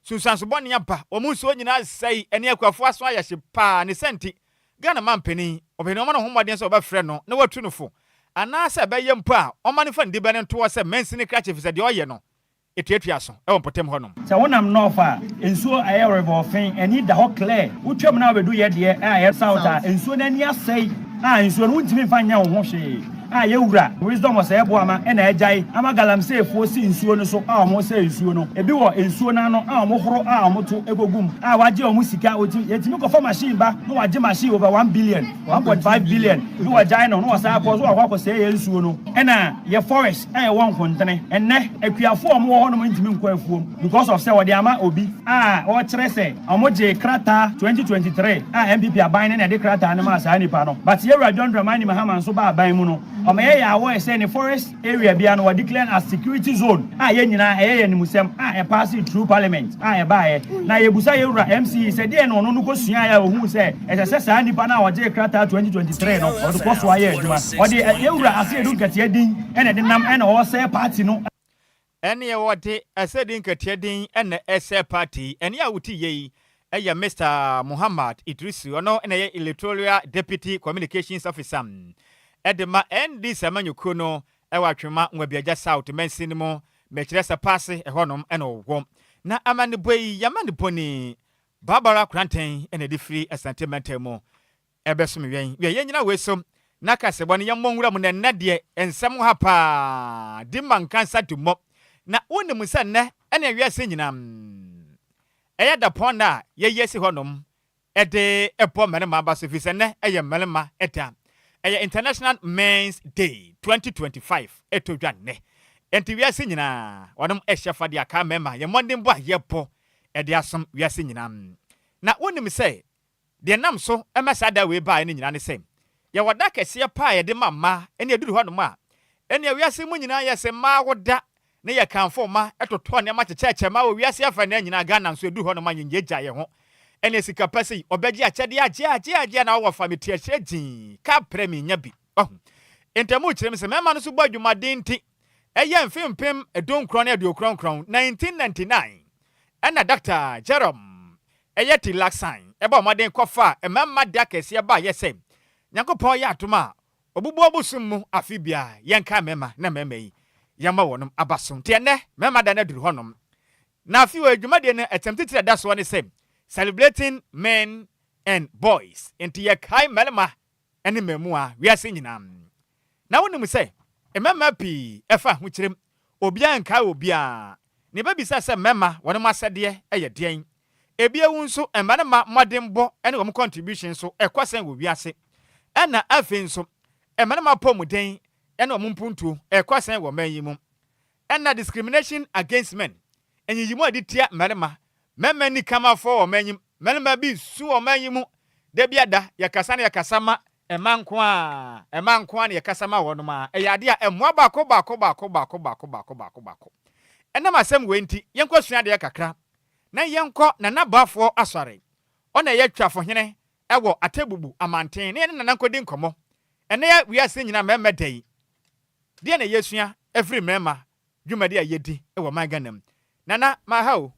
sunsuanso bɔne aba wɔn nsuo nyinaa asɛe ɛne akuafoɔ aso ayɛ hye paa ne saa nti Ghana manpanin ɔpanin ɔmɔ ne ho mmɔden sɛ wɔbɛfrɛ no na watu no fo anaasɛ ɛbɛyɛ mpo a ɔma no fa ne dibɛ no ntoɔ sɛ mansini krakye efisɛ deɛ ɔyɛ no Etuatua so wɔ mpɔtam hɔnom. Sɛ wonam north a, nsuo a ɛyɛ river Ɔfen, ani da hɔ clear. Wotwam na wobɛdu yɛ deɛ a ɛyɛ south a, nsuo no ani asɛe a nsuo no wontumi mfa nyɛ wo ho hwee. A yɛ wura Wisdom Osei Boama na agyae ama galamsey foɔ si nsuo no so a wɔn sɛe nsuo no. Ebi wɔ nsuo no ano a wɔn horo a wɔn to kɔgu mu a wagye wɔn sika. Yɛtumi kɔfa machine ba na wagye machine over 1 billion, 1.5 billion na wagyae no na wasan akɔ so wakɔ akɔsɛe yɛn nsuo no. Ɛna yɛ forest a ɛwɔ nkontene. Ɛnnɛ, akuafoɔ a wɔwɔ hɔnom ntumi nkɔ afuom because of sɛ wɔde ama obi a ɔkyerɛ sɛ wɔgyee krataa 2023 a NPP aban no na ɛde krataa no maa saa nipa no. But Yɛwura John Dramani Mahama nso baa aban mu no, ɔma yɛyɛ aware sɛ ne forest area biara no wɔ declare no as security zone a yɛn nyinaa ɛyɛ yɛn animusɛm a ɛpaase through parliament a ɛbaeɛ. Na yɛbusa Yɛwura MCE sɛ deɛn na ɔno no kɔsuaeɛ a ɔhuu sɛ ɛsɛ sɛ saa nipa no a ɔgyee krataa 2023 no ɔde kɔ so ayɛ adwuma. Ɔde Yɛwura Asiedu Nketia din na ɛde nam na ɔresɛe party no. Ɛneɛ wɔde Asiedu Nketia din na ɛresɛe party yi. Ɛnne a wote yei yɛ Mister Muhammad Iddrisu, ɔno na ɛyɛ Electoral Deputy Communications Officer de ma NDC amanyɔkuo no wɔ Atwema Nwabiagya South mansini mu, mekyerɛ sɛ Paase ɛhɔnom na ɔwɔ. Na amanebɔ yi, y'amanebɔni Barbara Koranteng na ɛde firi Asante mantam mu ɛbɛsom yɛn. Wiɛ, yɛnnyina wei so na kasɛbɔ no yɛmmɔ nwura mu na ɛnnɛ deɛ nsɛm wɔ ha paa, di ma nkansa du mmɔ. Na wonim sɛ nnɛ ɛne wiase nyinaa ɛyɛ dapɔn nna a yɛayi asi hɔnom de bɔ mmarima aba so ɛfiri sɛ nnɛ ɛyɛ mmarima da. Ɛyɛ International Men's Day 2025 ɛtɔ dwa nnɛ. Enti wiase nyinaa wɔnom ɛhyɛ fa de akae mmarima yɛn mmɔdenbɔ a yɛbɔ de asom wiase nyinaa. Na wonim sɛ Deɛ ɛnam so ma saa da wei baeɛ no nyinaa ne sɛ, yɛwɔ da kɛseɛ pa a yɛde ma mmaa, ɛnna ɛduru hɔnom a, ɛnneɛ wiase mu nyinaa yɛ sɛ mmaa wo da, na yɛkamfo mma, totɔ nneɛma kyekyɛkyɛ mmaa wɔ wiase afanaa nyinaa, Ghana nso ɛduru hɔnom a yɛnnyaagyaa yɛn ho, ɛnneɛ sika pa sei, ɔbɛgye akyɛdeɛ agye agye agye a na wowɔ fa me ti akyire gyii, ka prɛ mennya bi. Wahu? Ntamu kyerɛ me sɛ mmarima no nso bɔ adwumaden nti, ɛyɛ mfe 1999, 1999, ɛna Dɔkta Jerome ɛyɛ Tilaksan bɔɔ mmɔden kɔfaa mmarima de akɛseɛ baeɛ sɛ, Nyankopɔn yɛ adom a, ɔbubu ɔbosom mu afe biara, yɛnkae mmarima na mmarima yi, yɛmmɔ wɔnom aba so. Nti ɛnnɛ, mmarima da no aduru hɔnom. Na afei wɔ dwumadie no ɛtɛm titire a ɛda soɔ ne sɛ Celebrating Men and Boys. Nti yɛkae mmarima ne mmaamua wiase nyinaa. Na wonim sɛ mmarima pii fa ahokyerem, obiara nkae obiara. Na yɛbɛbisa sɛ mmarima wɔn asɛdeɛ yɛ deɛn? Ebio nso mmarima mmɔdenbɔ ne wɔn contribution nso ɛkɔ sɛn wɔ wiase? Ɛna afei nso mmarima apɔmuden ne wɔn mpuntuo ɛkɔ sɛn wɔ ɔman yi mu? Ɛna discrimination against men, nyiyimu a yɛde tia mmarima, mmarima nni kamafoɔ wɔ ɔman yi mu, mmarima bi su wɔ ɔman yi mu, da bi ada yɛkasa na yɛkasa ma mmaa nko ara, mmaa nko ara na yɛkasa ma wɔnom a, ɛyɛ adeɛ a ɛmmoa baako baako baako baako baako baako baako baako. Ɛnam asɛm wei nti, yɛnkɔ sua adeɛ kakra na yɛnkɔ Nana Boafoɔ Asɔre, ɔna ɛyɛ Twafohene wɔ Atebubu amanten na yɛne Nana nkɔdi nkɔmmɔ. Ɛnnɛ yɛ wiase nyinaa mmarima da yi, Deɛn na yɛsua firi mmarima dwumadi a yɛdi wɔ ɔman Ghana mu? Nana, maha o.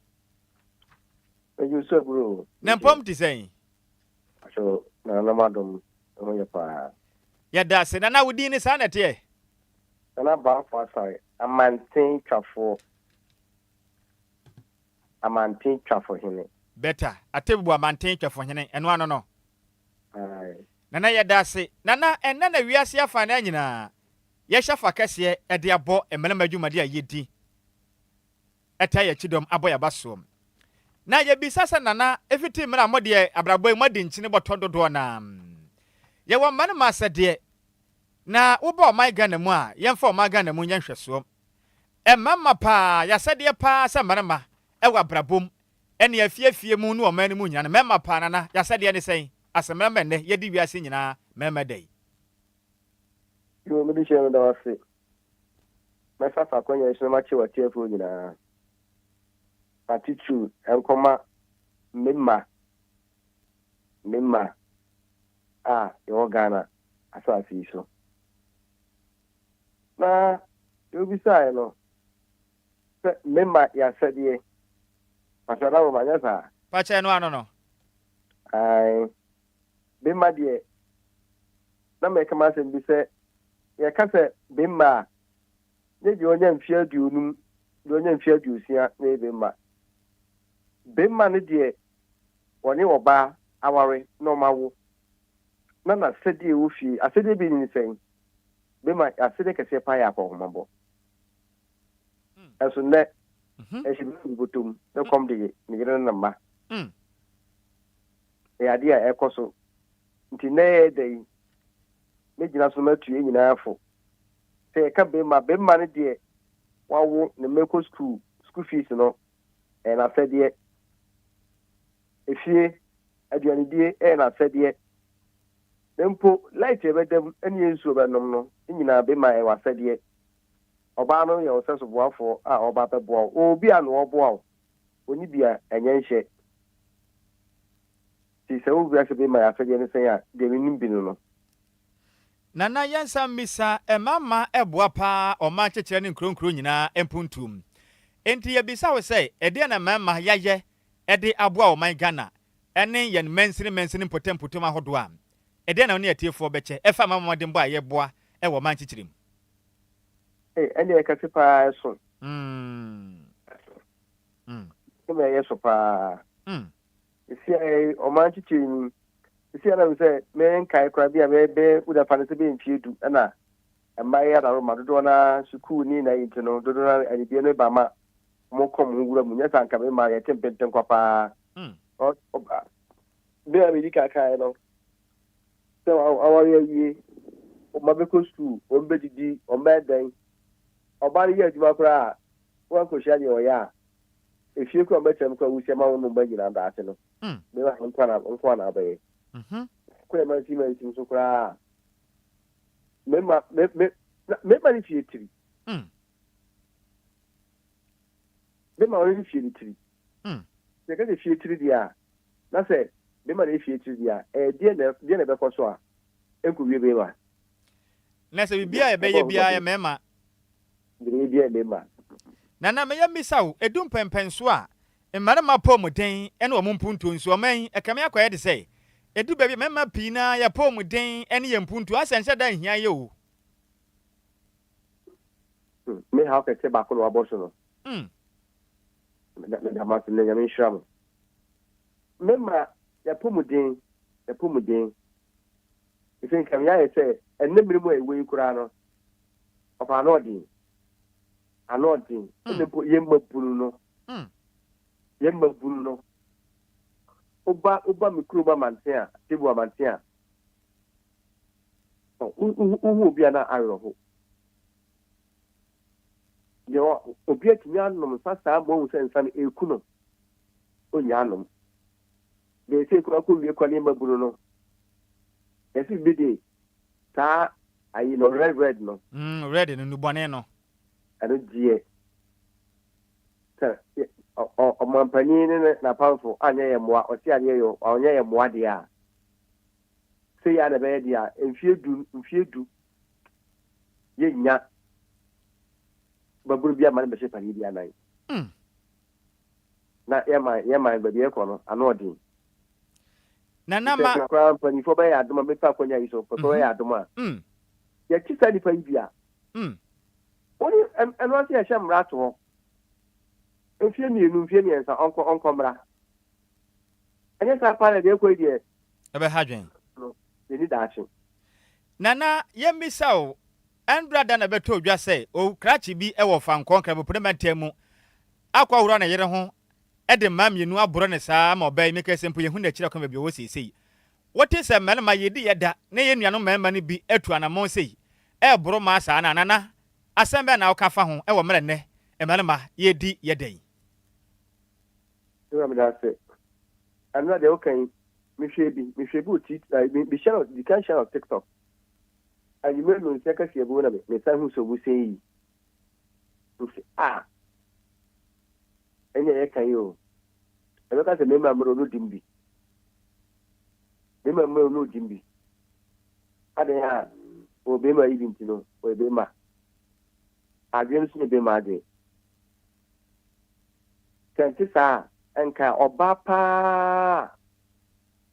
Megye so aburo o. Na mpɔm te sɛn? Aso nananom adom ho yɛ paa. Yɛda ase. Nana, wo din ne saa na ɛteɛ? Nana Bafo Asare, Amanten Twafoɔ, Amanten Twafohene. Better, Atebubu Amanten Twafohene, ɛno ano no. Aye. Nana yɛda ase. Nana, ɛnnɛ na wiase afanaa nyinaa yɛhyɛ fa kɛseɛ de abɔ mmarima dwumadi a yɛdi taa yɛn kyidɔm abɔ yɛn abasoɔ. Na yɛbisa sɛ Nana, ɛfiti mmerɛ a modeɛ abrabɔ yi moadi nkyene bɔtɔ dodoɔ no ara, yɛwɔ mmarima asɛdeɛ, na woba ɔman Ghana mu a, yɛmfa ɔman Ghana mu nyɛ nhwɛsoɔ. Mmarima paa, yɛasɛdeɛ paa sɛ mmarima wɔ abrabɔ mu Ɛne afie afie mu ne ɔman no mu nyinaa no, mmarima paa, Nana, y'asɛdeɛ ne sɛn? Asɛ mmarima nnɛ, yɛdi wiase nyinaa mmarima da yi. Yoo, me dehyɛ meda wo ase. Mɛfa fa akwanya yi so na makyɛ w'atiefoɔ nyinaa, na titiriw ɛnkɔma me mma, me mma a yɛwɔ Ghana asase yi so. Na deɛ wobisaeɛ no, Sɛ me ma yɛ asɛdeɛ. Pastor Adamo manyɛ saa. Pakyɛ ɛno ano no. Ae. Me ma deɛ na mɛka m'asɛm bi sɛ yɛka sɛ me mma a ne deɛ ɔnya mfeɛ aduonum deɛ ɔnya mfeɛ aduosia na ɛyɛ bemma. Bemma no deɛ ɔne ɔbaa aware na ɔma wo na n'asɛdeɛ ɛwɔ fie asɛdeɛ bi ne sɛn bemma asɛdeɛ kɛseɛ paa yɛ akɔnhomabɔ. Nanso nnɛ, ɛhyɛ me fi bɔtɔ mu na kɔm de me yere ne ne mma. Ɛyɛ adeɛ a ɛkɔ so. Nti nnɛ yɛyɛ da yi, mɛgyina so na matu yɛn nyinaa fo. Sɛ yɛka bɛrima, bɛrima no deɛ wawo ne mma kɔ sukuu, school fees no, ɛyɛ n'asɛdeɛ. Efie, aduanedie ɛyɛ n'asɛdeɛ. Na mpo light a yɛbɛda mu ne yɛn nsuo bɛnom no, ne nyinaa bɛrima ɛyɛ w'asɛdeɛ. Ɔbaa no yɛ wo sɛso boafoɔ a ɔreba abɛboa wo. Ɔwɔ bi a na ɔreboa wo. Ɔnni bi a, ɛnyɛ nhyɛ. Nti sɛ wo wiase bɛma yɛ asɛdeɛ ne sɛn a, deɛ menim bi no no. Nana yɛnsa mmisa mmarima ɛboa paa ɔman kyekyerɛ ne nkuro nkuro nyinaa mpuntuo mu. Enti yɛbisa wo sɛ ɛdeɛn na mmarima yayɛ de aboa ɔman Ghana ɛne yɛn mansini mansini mpɔtam mpɔtam ahodoɔ a? Ɛdeɛn na wo ne atiefoɔ bɛkyɛ ɛfa mmarima mmɔdenbɔ a yɛboa wɔ ɔman kyekyerɛ mu? Ei, ɛnneɛ ɛkɛse paa ɛso. Ɛso. Ɛma ɛyɛ so paa. Ɛsi a ɔman kyekyere ni. Ɛsi a na sɛ menkae koraa bi a bɛyɛ woda fa no sɛ bɛyɛ mfie du ɛna mmaa yi adaroma dodoɔ no ara sukuu ne na yi nti no dodoɔ no ara anibie no ba ma wɔn kɔm ho wura mu nyɛ sɛ anka me mmaa yɛte mpentenkwa paa. Bere a medi kan kaeɛ no Sɛ wɔaware awie, wɔn mma bɛkɔ sukuu, wɔbɛdidi, wɔbɛyɛ dɛn. Ɔbaa no yɛ adwuma koraa a, woankɔhyia deɛ ɔyɛ a, efie koraa a wɔbɛtena mu koraa wusia ma wo ne wo mma nyinaa daakye no, bɛma wo nko ara nko ara na wobɛyɛ. Kɔ yɛ mansin mansin so koraa a, mmarima me me mmarima ne fie tiri. Bɛma ɔno ne fie no tiri. Sɛ yɛka sɛ fie tiri deɛ a, na sɛ bɛma no yɛ fie tiri deɛ a, ɛyɛ deɛ na deɛ na ɛbɛkɔ so a ɛnkɔwie bɛma. Na sɛ biribiara a yɛbɛyɛ biara yɛ mmarima. Deɛ yɛbɛyɛ biara yɛ mmarima. Nana meyɛ mmisa wo, ɛdu mpɛnpɛnsoɔ a mmarima apɔmuden ne wɔn mpuntuo nso, ɔman yi ɛkame akɔyɛ te sɛ ɛdu baabi a mmarima pii no ara yɛn apɔmuden ne yɛn mpuntuo asɛ nhyɛ da nhia yɛ o. Me haw kɛseɛ baako na wabɔ so no. Meda mo ase na Nyame nhyira mo. Mema yɛapɔmuden, yɛapɔmuden. Ɛsɛ nka meyɛ ayɛ sɛ ɛnnɛ mmere mu a yɛwɔ yi koraa no, ɔfa ano ɔden. Ano ɔden. Ɛna mpo yɛn mmabunu no, yɛn mmabunu no, woba woba me kurom amanten a, Cebu amanten a, wohu obi a na awerɛho. Deɛ obi atumi anom nsa saa ma wahu sɛ nsa no ɛreku no, ɔnnya anom. Deɛ ɛsɛ kura kɔ wie kɔ ne mmabunu no, yɛse bi de saa ayi no red red no. Red no, nnubɔne no. Ɛno deɛ, sɛ ɔmanpanin ne n'apamfo anyɛ yɛn mmoa, ɔse adeɛ yɛ ɔnyɛ yɛn mmoa deɛ a, sei ara na ɛbɛyɛ deɛ a, mfie du, mfie du, yɛnnya babunu bi ama no bɛhyɛ panin bi anan. Na yɛn man, yɛn man baabi yɛkɔ no, ano ɔden. Nana ma. Sɛ koraa mpanimfoɔ bɛyɛ adom a, mɛfa akonnwa yi so, mpanimfoɔ bɛyɛ adom a, yɛkye saa nipa yi bi a, wɔne ɛno ase yɛhyɛ mmara to hɔ. Mfie mmienu, mfie mmiɛnsa, ɔnkɔ, ɔnkɔ mmara. Ɛnyɛ saa paa na deɛ ɛkɔ yi deɛ. Ɛbɛha dwen. No, yɛnni daakye. Nana, yɛmmisa wo, ɛndora da na ɛbɛtɔɔ dwa sɛ owu krakye bi wɔ Fankɔɔ Nkrabopene mantam mu akɔ ahura ne yere ho de mmaa mmienu aboro no saa ma ɔbaa yi, mekae sɛ mpo yɛnhu n'akyiri akwan baabi a ɔwɔ seesei. Wote sɛ mmarima yɛdi yɛ da na yɛn nuanom mmarima no bi atu anammɔn sei reboro mmaa saa no a, Nana, asɛm bɛn na woka fa ho wɔ mmerɛ nnɛ mmarima yɛredi yɛ da yi? Ewura meda ase. Ɛnora deɛ woka yi, mehwɛɛ bi, mehwɛɛ bi wɔ Twitter, eh, me, mehyia no, di kan hyia no TikTok. Anwummerɛ nnɔnsia kaseɛ bi mu na me, mesan hu sɛ ɔmo sɛn yi. Nti, ah, ɛnna yɛka yi o. Ɛbɛka sɛ mmarima mmerɛ no dim bi. Mmarima mmerɛ no dim bi. Adɛn a, wɔ barima yi bi nti no, wɔyɛ barima. Adwene no nso nyɛ barima adwene. Sɛ ɛnte saa a, nka ɔbaa paa a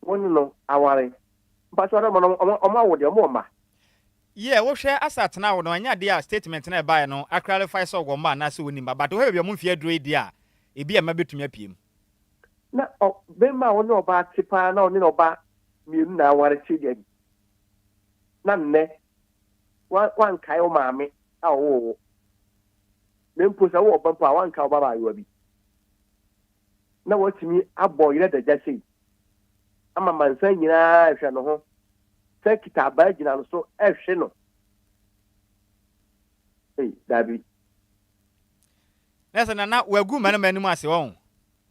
wo ne no aware. Mpakyɛw na ɔmo ɔmo ɔmo awo deɛ, ɔmo wɔ mma? Yeah, wohwɛ asa tena wo no, ɛnyɛ adeɛ a statement no a ɛbaeɛ no a clarify sɛ ɔwɔ mma anaasɛ ɔnni mma, but wohwɛ baabi a ɔmo mfeɛ aduro yi deɛ a, ebi a mma bɛtumi apue mu. Na ɔ bɛrima a ɔne ɔbaa te paa na ɔne ɔba mmienu na aware te deɛ, na nnɛ wa wankae wo maame a ɔwoo wo. Na mpo sɛ wowɔ ba mpo a, woanka wo ba abaayewa bi na watumi abɔ yerɛ adagya sei ama amansan nyinaa rehwɛ no ho sɛ kita abaa gyina no so rehwe no. Ei, daabi. Na sɛ nana wagu mmarima anim ase wɔn.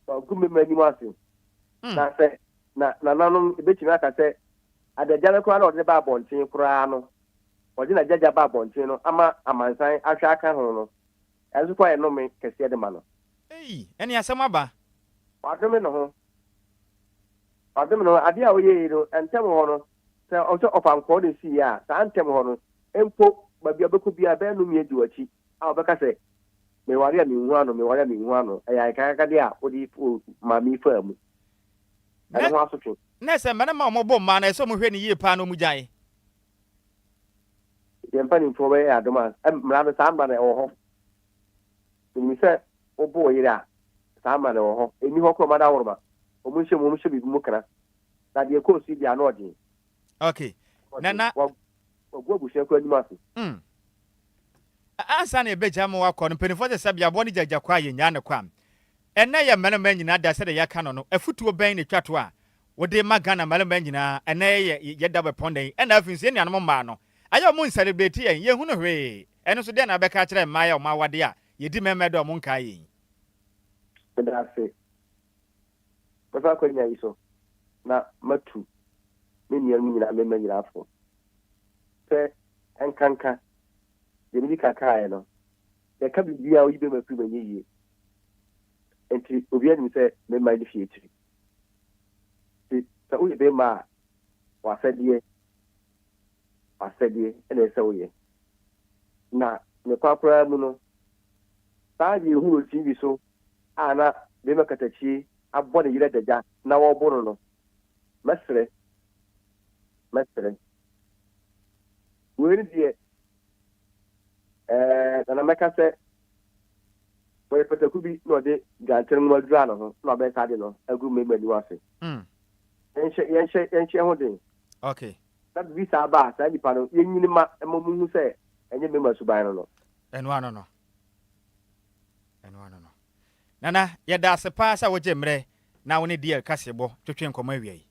Wagu mmarima anim ase. Na sɛ na nananom ebetumi aka sɛ adagya no koraa na ɔde ba abɔnten koraa no ɔde n'agyagya ba abɔnten no ama amansan ahwɛ aka ho no, ɛno nso koraa yɛ nnome kɛseɛ de ma no. Ei, ɛne asɛm aba. Wadome ne ho. Wadome ne ho. Adeɛ a ɔyɛɛ yi no, ntɛm hɔ no, sɛ ɔsɛ ɔfa nkɔɔ na ɛsiiɛ a, saa ntɛm hɔ no, mpo baabi a ɔbɛkɔ biara, ɛbɛyɛ nnome adi w'akyi a ɔbɛka sɛ, Meware a menhu ano, meware a menhu ano. Ɛyɛ ayɛkayakadeɛ a wode maame yi faa mu. Ɛno ho asotwe. Na sɛ mmarima a wɔbɔ mmaa no, ɛsɛ sɛ wɔhwɛ no yie paa na wɔgyae. Yɛn mpanimfoɔ bɛyɛ yɛn adom a, mmara no, saa mmara no ɛwɔ hɔ. Menim sɛ wobo wo yere a, saa mmara no ɛwɔ hɔ. Ɛnni hɔ koraa, wɔn adaworoma, wɔn nhyɛ mu, wɔn hyɛ biribi mu kena. Na deɛ ɛkɔɔ so yi deɛ, ano ɔden. Okay. Nana. Wagu abusua koraa anim ase. Ansa na yɛbɛgya ma wakɔ no, mpanimfoɔ sɛ sɛbe aboa no gyagya kɔ a, yɛnnyaa no kwa. Ɛnnɛ yɛ mmarima nyinaa da sɛdeɛ yɛaka no no, afutuo bɛn na ɛtwa to a wode ma Ghana mmarima nyinaa ɛnnɛ yɛ yɛ da bɛpɔn da yi ɛna afei nso yɛn nuanom mmaa no ayɛ wɔn nsɛlɛbreti yɛn yɛnhunu hwee ɛno nso deɛn na wobɛka akyerɛ mmaa yi a wɔn awadeɛ a yɛdi mmarima dɛ wɔn nkae yɛn yi. Meda ase. Mɛfa akwanya yi so na matu me nuanom nyinaa mmarima nyinaa fo sɛ ɛnkanka deɛ medi kan kaeɛ no, yɛka biribiara a woyi bɛma firi mu ɛnyɛ yie. Enti obiara nim sɛ mmarima ne fie tiri. Nti sɛ woyɛ barima a, w'asɛdeɛ, w'asɛdeɛ na ɛsɛ sɛ woyɛ. Na ne korakoraa mu no, saa deɛ yɛhu wɔ TV so a na barima katakyie abɔ ne yere adagya na wɔrebo no no, mɛsrɛ, mɛsrɛ. Wei no deɛ, ɛɛ, Nana mɛka sɛ, sɛ Ɔyɛ pataku bi na ɔde dwanten nwoma dura ne ho na wabɛyɛ saa ade no agu mmarima aniwa ase. Yɛnhyɛ yɛnhyɛ yɛnhyɛ yɛn ho den. Okay. Na biribi saa ba a, saa nnipa no, yɛnyini ma ɛma wɔhu sɛ ɛnyɛ mmarima suban no no. Ɛno ano no. Ɛno ano no. Nana, yɛda ase paa sɛ wogye mmerɛ na wo ne DL kaseɛbɔ twetwe nkɔmmɔ awia yi.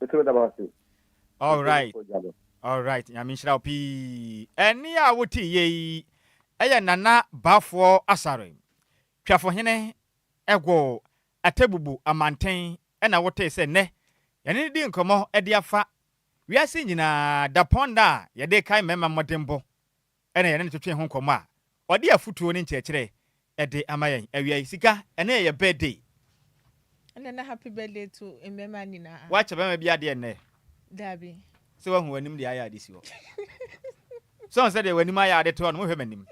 Mese meda mo ase. All right. All right. Nyame nhyira wo pii. Ɛnne a wote yɛ yi ɛyɛ Nana Bafoɔ Asare. Twafohene ɛwɔ Atebubu amanten ɛna wotee sɛ nnɛ yɛne no di nkɔmmɔ de afa wiase nyinaa dapɔn da a yɛde kae mmarima mmɔdenbɔ ɛna yɛne no twetwee ho nkɔmmɔ a ɔde afutuo ne nkyerɛkyerɛ de ama yɛn awia yi. Sika, ɛnɛ yɛ yɛ birthday. Ɛna na happy birthday to mmarima nyinaa. Woakyɛ bɛrima bi adeɛ nnɛ? Dabi. Sɛ woahu w'anim deɛ ayɛ ade si hɔ. Sɛ ɔn sɛ deɛ w'anim ayɛ ade to hɔ no, mohwɛ m'anim.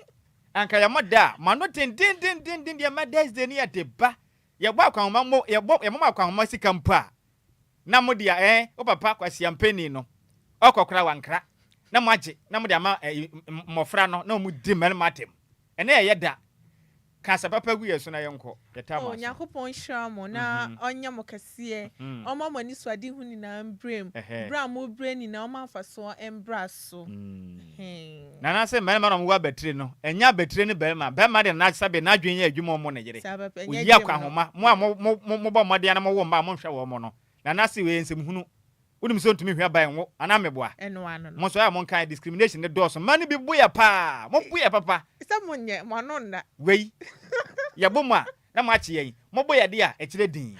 Anka yɛmmɔ da a, mo ano dendendenden deɛ Mother's Day no yɛde ba. Yɛbɔ akwanhoma mo, yɛbɔ, yɛma mo akwanhoma sika mpo a, na mo deɛ ɛɛ wo papa kwasiampani no ɔkɔ koraa wankra na mo agye na mo de ama ɛyi mmɔfra no na wɔn di mmarima atɛm ɛnɛ ɛyɛ da ka asɛ papa gu yɛ so na yɛnkɔ yɛtaa mo Oh, aso. Nyankopɔn nhyira mo na ɔnyɛ mo kɛseɛ, ɔmma mo anisoadehu nyinaa mbrɛ mu, berɛ a mobrɛ nyinaa ɔmma mfasoɔ mbra so. Hee. Nana sɛ mmarima na wɔwɔ abatire no, ɛnyɛ abatire ne barima. Barima de na sɛbe n'adwene yɛ adwuma ɔmo ne yere. Saa pɛpɛ, ɛnyɛ Oyi gym no. akwahoma. Mo a mo mo mo mobɔ mmɔden na mowo mma a monhwɛ wɔn no. Nana se wei yɛ nsɛm hunu. Wonim sɛ ontumi nhwɛ ba nwo anaa meboa? Ɛno ano no. Mo nso ɛyɛ a monkae discrimination no dɔɔso. Mma no bi bo yɛ paa. Mo bo yɛ papa. Sɛ monyɛ, mo ano nna. Wei, yɛbo mo a, na moakye yɛn. Mobo yɛ de a, ɛkyerɛ dinn.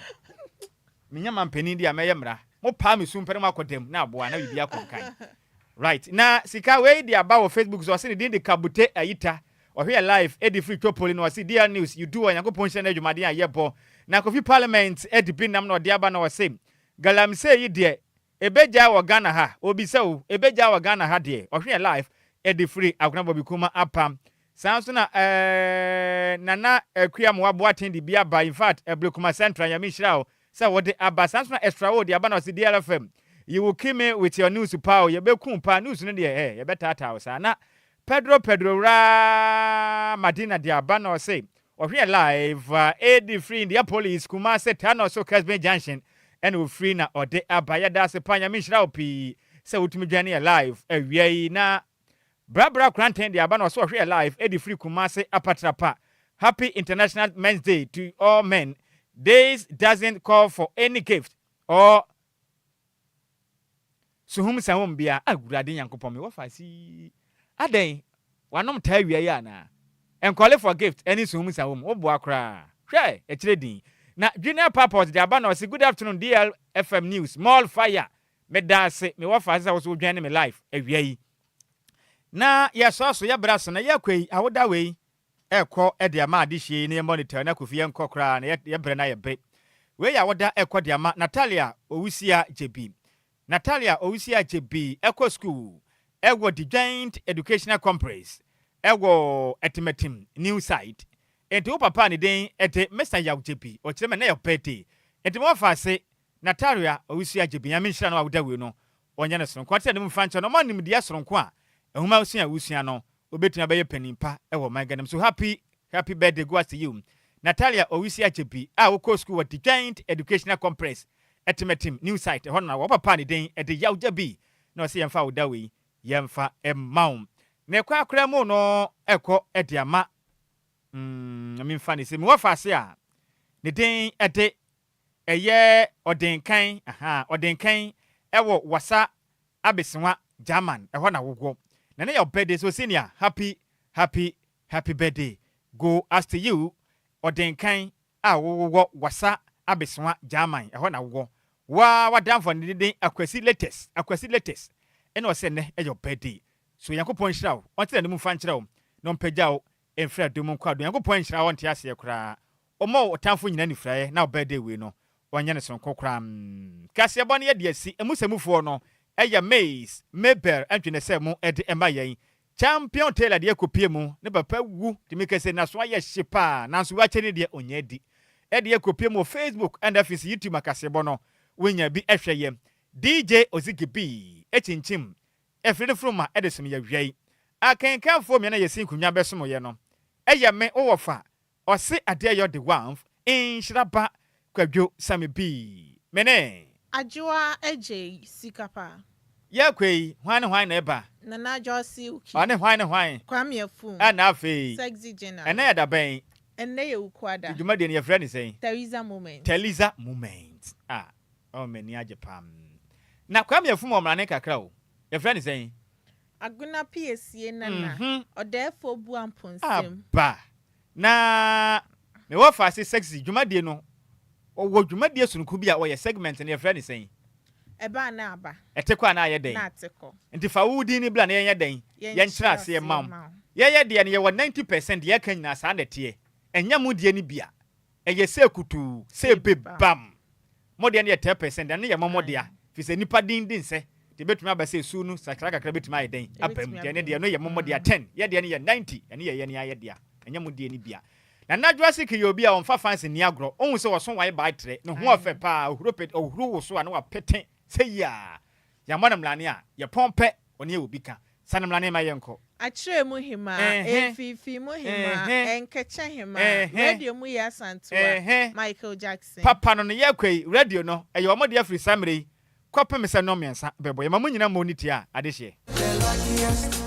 Menya mampanin de a, mɛyɛ mmara. Mopaa me sum pɛ na moakɔ dam na aboa na biribi akɔ nkan. Right na sika wei de aba wɔ Facebook so ɔse ne din de Kabute Ayita ɔhwɛ yɛ live edi firi Twopoli na ɔse DL News you do well Nyankopɔn nhyira ne adwumaden a yɛ bɔ na Kofi Parliament de bi nam na ɔde aba na ɔse Galamsey yi deɛ ebegyae wɔ Ghana ha obisa o ebegyae wɔ Ghana ha deɛ ɔhwɛ yɛ live de firi Agona Bobby Kuma Apam saa nso na eh Nana Akua Moa Boateng de bi aba infact Ablekuma Central Nyame nhyira wo sɛ wode aba saa nso na extra wo de aba na ɔse DLFM you will kill me with your news paa o yɛbɛku wo paa news no deɛ eh yɛbɛtaataa wo saa na Pedro Pedro wuraa Madina de aba na ɔse ɔhwɛ live AD firi Indiapolis Kumase Tano so Kesben Junction ɛna ofiri na ɔde aba yɛda ase paa Nyame nhyira wo pii sɛ wotumi join yɛ live awia yi na Bra Bra Koranteng de aba na ɔse ɔhwɛ yɛ live de firi Kumasi Apatrapa Happy International Men's Day to all men This doesn't call for any gift or Suhum sahum bia Awurade Nyankopɔn me wɔfa si adɛn wanom taa awia yi anaa Nkɔle for gift ɛne suhum sahum wo boa koraa hwɛ ɛkyerɛ din na Junior Purpose de aba na ɔse good afternoon DL FM news more fire Medaase me wɔfa sɛ wo so wo dwɛne me life awia yi na yɛsɔɔ so yɛbrɛ so na yɛkɔ yi awoda wei ɛkɔ de ama adehyeɛ yi na yɛ monitor na kofi yɛnkɔ koraa na yɛbrɛ na yɛbre wei yɛ awoda ɛkɔ de ama Natalia Owusia Gyebi Natalia Owusia Gyebi ɛkɔ school ɛwɔ The Joint Educational Complex ɛwɔ Atimatim New Site enti wo papa a ne din ɛde Mr Yaw Gyebi ɔkyerɛ me na yɛ birthday enti me wɔfa ase Nataria Owusu Agyebi, Nyame nhyira no a woda wei no ɔnyɛ no soronko ɔte anim mfa nkyɛ no ɔma nimdeɛ soronko a nwoma sua a wosua no obetumi abɛyɛ panin pa wɔ ɔman Ghana mu so happy happy birthday go out to you Natalia Owusu Agyebi a wokɔɔ sukuu wɔ The Giant Educational Complex Atimatim New Site ɛhɔ no na wɔ papa a ne din de Yaw Gyabi na ɔse yɛmfa wo da wei yɛmfa mma wo na ɛkɔ akora mu no ɛkɔ de ama mm memfa ne sɛ mewɔ faase a ne din de Ɛyɛ ɔdenkan ahaa ɔdenkan ɛwɔ wasa abesewa German ɛhɔ na wowɔ na ne yɛ wo birthday so senior happy happy happy birthday go as to you ɔdenkan a wowɔ wasa abesewa German ɛhɔ na wowɔ woaa w'adamfo a ne din de Akwasi latest Akwasi latest ɛna ɔsɛ nnɛ ɛyɛ wo birthday so Nyankopɔn nhyira wo ɔnte n'anim mfa nkyerɛ wo na ɔmpagya wo mfiri adom mu nkɔ adom Nyankopɔn nhyira wo ɔnte aseɛ koraa Ɔmma ɔtamfo nyina anifuraeɛ na ɔbaa dɛ wei no ɔnyɛ no sononko koraa mm. Kaseɛbɔ no yɛde asi emu sɛ mufoɔ no yɛ Mays Mabel ntwene sɛ mo de ma yɛn Champion Taylor deɛ kɔpie mu ne papa wu tumi kɛsɛ naso ayɛ hye paa nanso wakyɛ ne deɛ ɔnya adi ɛdeɛ kɔpie mu wɔ Facebook ɛna afei nso YouTube akaseɛbɔ no wonya bi hwɛ yɛ DJ Ozigi B kyinkyim afiri no furuma de som yɛ wiai Akenkanfoɔ mmiena yɛsi nkonwa bɛsom yɛ no ɛyɛ me wo wɔfa. Ɔse adeɛ yɔ de wanf nhyira ba Kwadwo Sammy B. Me ne. Adwoa Adjei sika pa. Yɛkɔ yi, hwan ne hwan na ɛba? Nana Adwoa Silky. Ɔne hwan ne hwan? Kwame Afum. Ɛna afei. Sexy Gina. Ɛnɛ yɛ da bɛn? Ɛnnɛ yɛ Wukuada. Nti dwumadie no yɛfrɛ no sɛn? Theresa Moment. Theresa Moment. Ah, oh m'ani agye paa. Na Kwame Afum wɔ mmrane kakra o. Yɛfrɛ no sɛn? Agona Piesie Nana, Ɔdɛɛfoɔ Bua Mponsem. Aba! Na me wɔfaase Sexy dwumadie no, ɔwɔ dwumadie sononko bi a ɔyɛ, segment no yɛfrɛ no sɛn? Ɛba a na aba. Ɛte kɔ a na ayɛ dɛn? Na ate kɔ. Nti fa wo din no bra na yɛnyɛ dɛn? Yɛnkyerɛ aseɛ mma wo. Yɛyɛ deɛ no yɛwɔ 90% deɛ yɛka nyinaa saa na ɛteɛ. Ɛnyɛ mo deɛ no bi a, ɛyɛ sɛ kutuu, sɛ bebam. Mo deɛ no yɛ 10%, ɛno yɛ mo mo dea, firi sɛ nnipa din di nsɛ, nti ɛbɛtumi aba sɛ su no sakra kakra bɛtumi ayɛ dɛn? Aba mu. Nti ɛno deɛ ɛno yɛ mo mo dea 10, yɛ deɛ no yɛ 90, ɛno yɛ yɛn ara yɛ dea, ɛnyɛ mo deɛ no bi a. Nana Adwoa Siki yɛ obi a ɔmfa fans nni agorɔ, wohu sɛ ɔso wae bae trɛ, ne ho ɔfɛ paa, ɔhuro pet, ɔhuro wo so a na wapete sɛ yiaa. Yɛammɔ no mmrane a, yɛpɔn pɛ, ɔne yɛ obi ka. Sane mmrane ma yɛnkɔ. Akyerɛ mu hemaa, Mfimfini mu hemaa, Nkɛkyɛ hemaa, Radio mu yɛ Asantewa, Michael Jackson. Papa no no yɛkɔ yi, radio no, ɛyɛ wɔn dea firi saa mmerɛ yi kɔpem sɛ nnɔnmiɛnsa bɛbɔ. Yɛma mo nyina mmɔ ne tia adehyeɛ. The luckiest.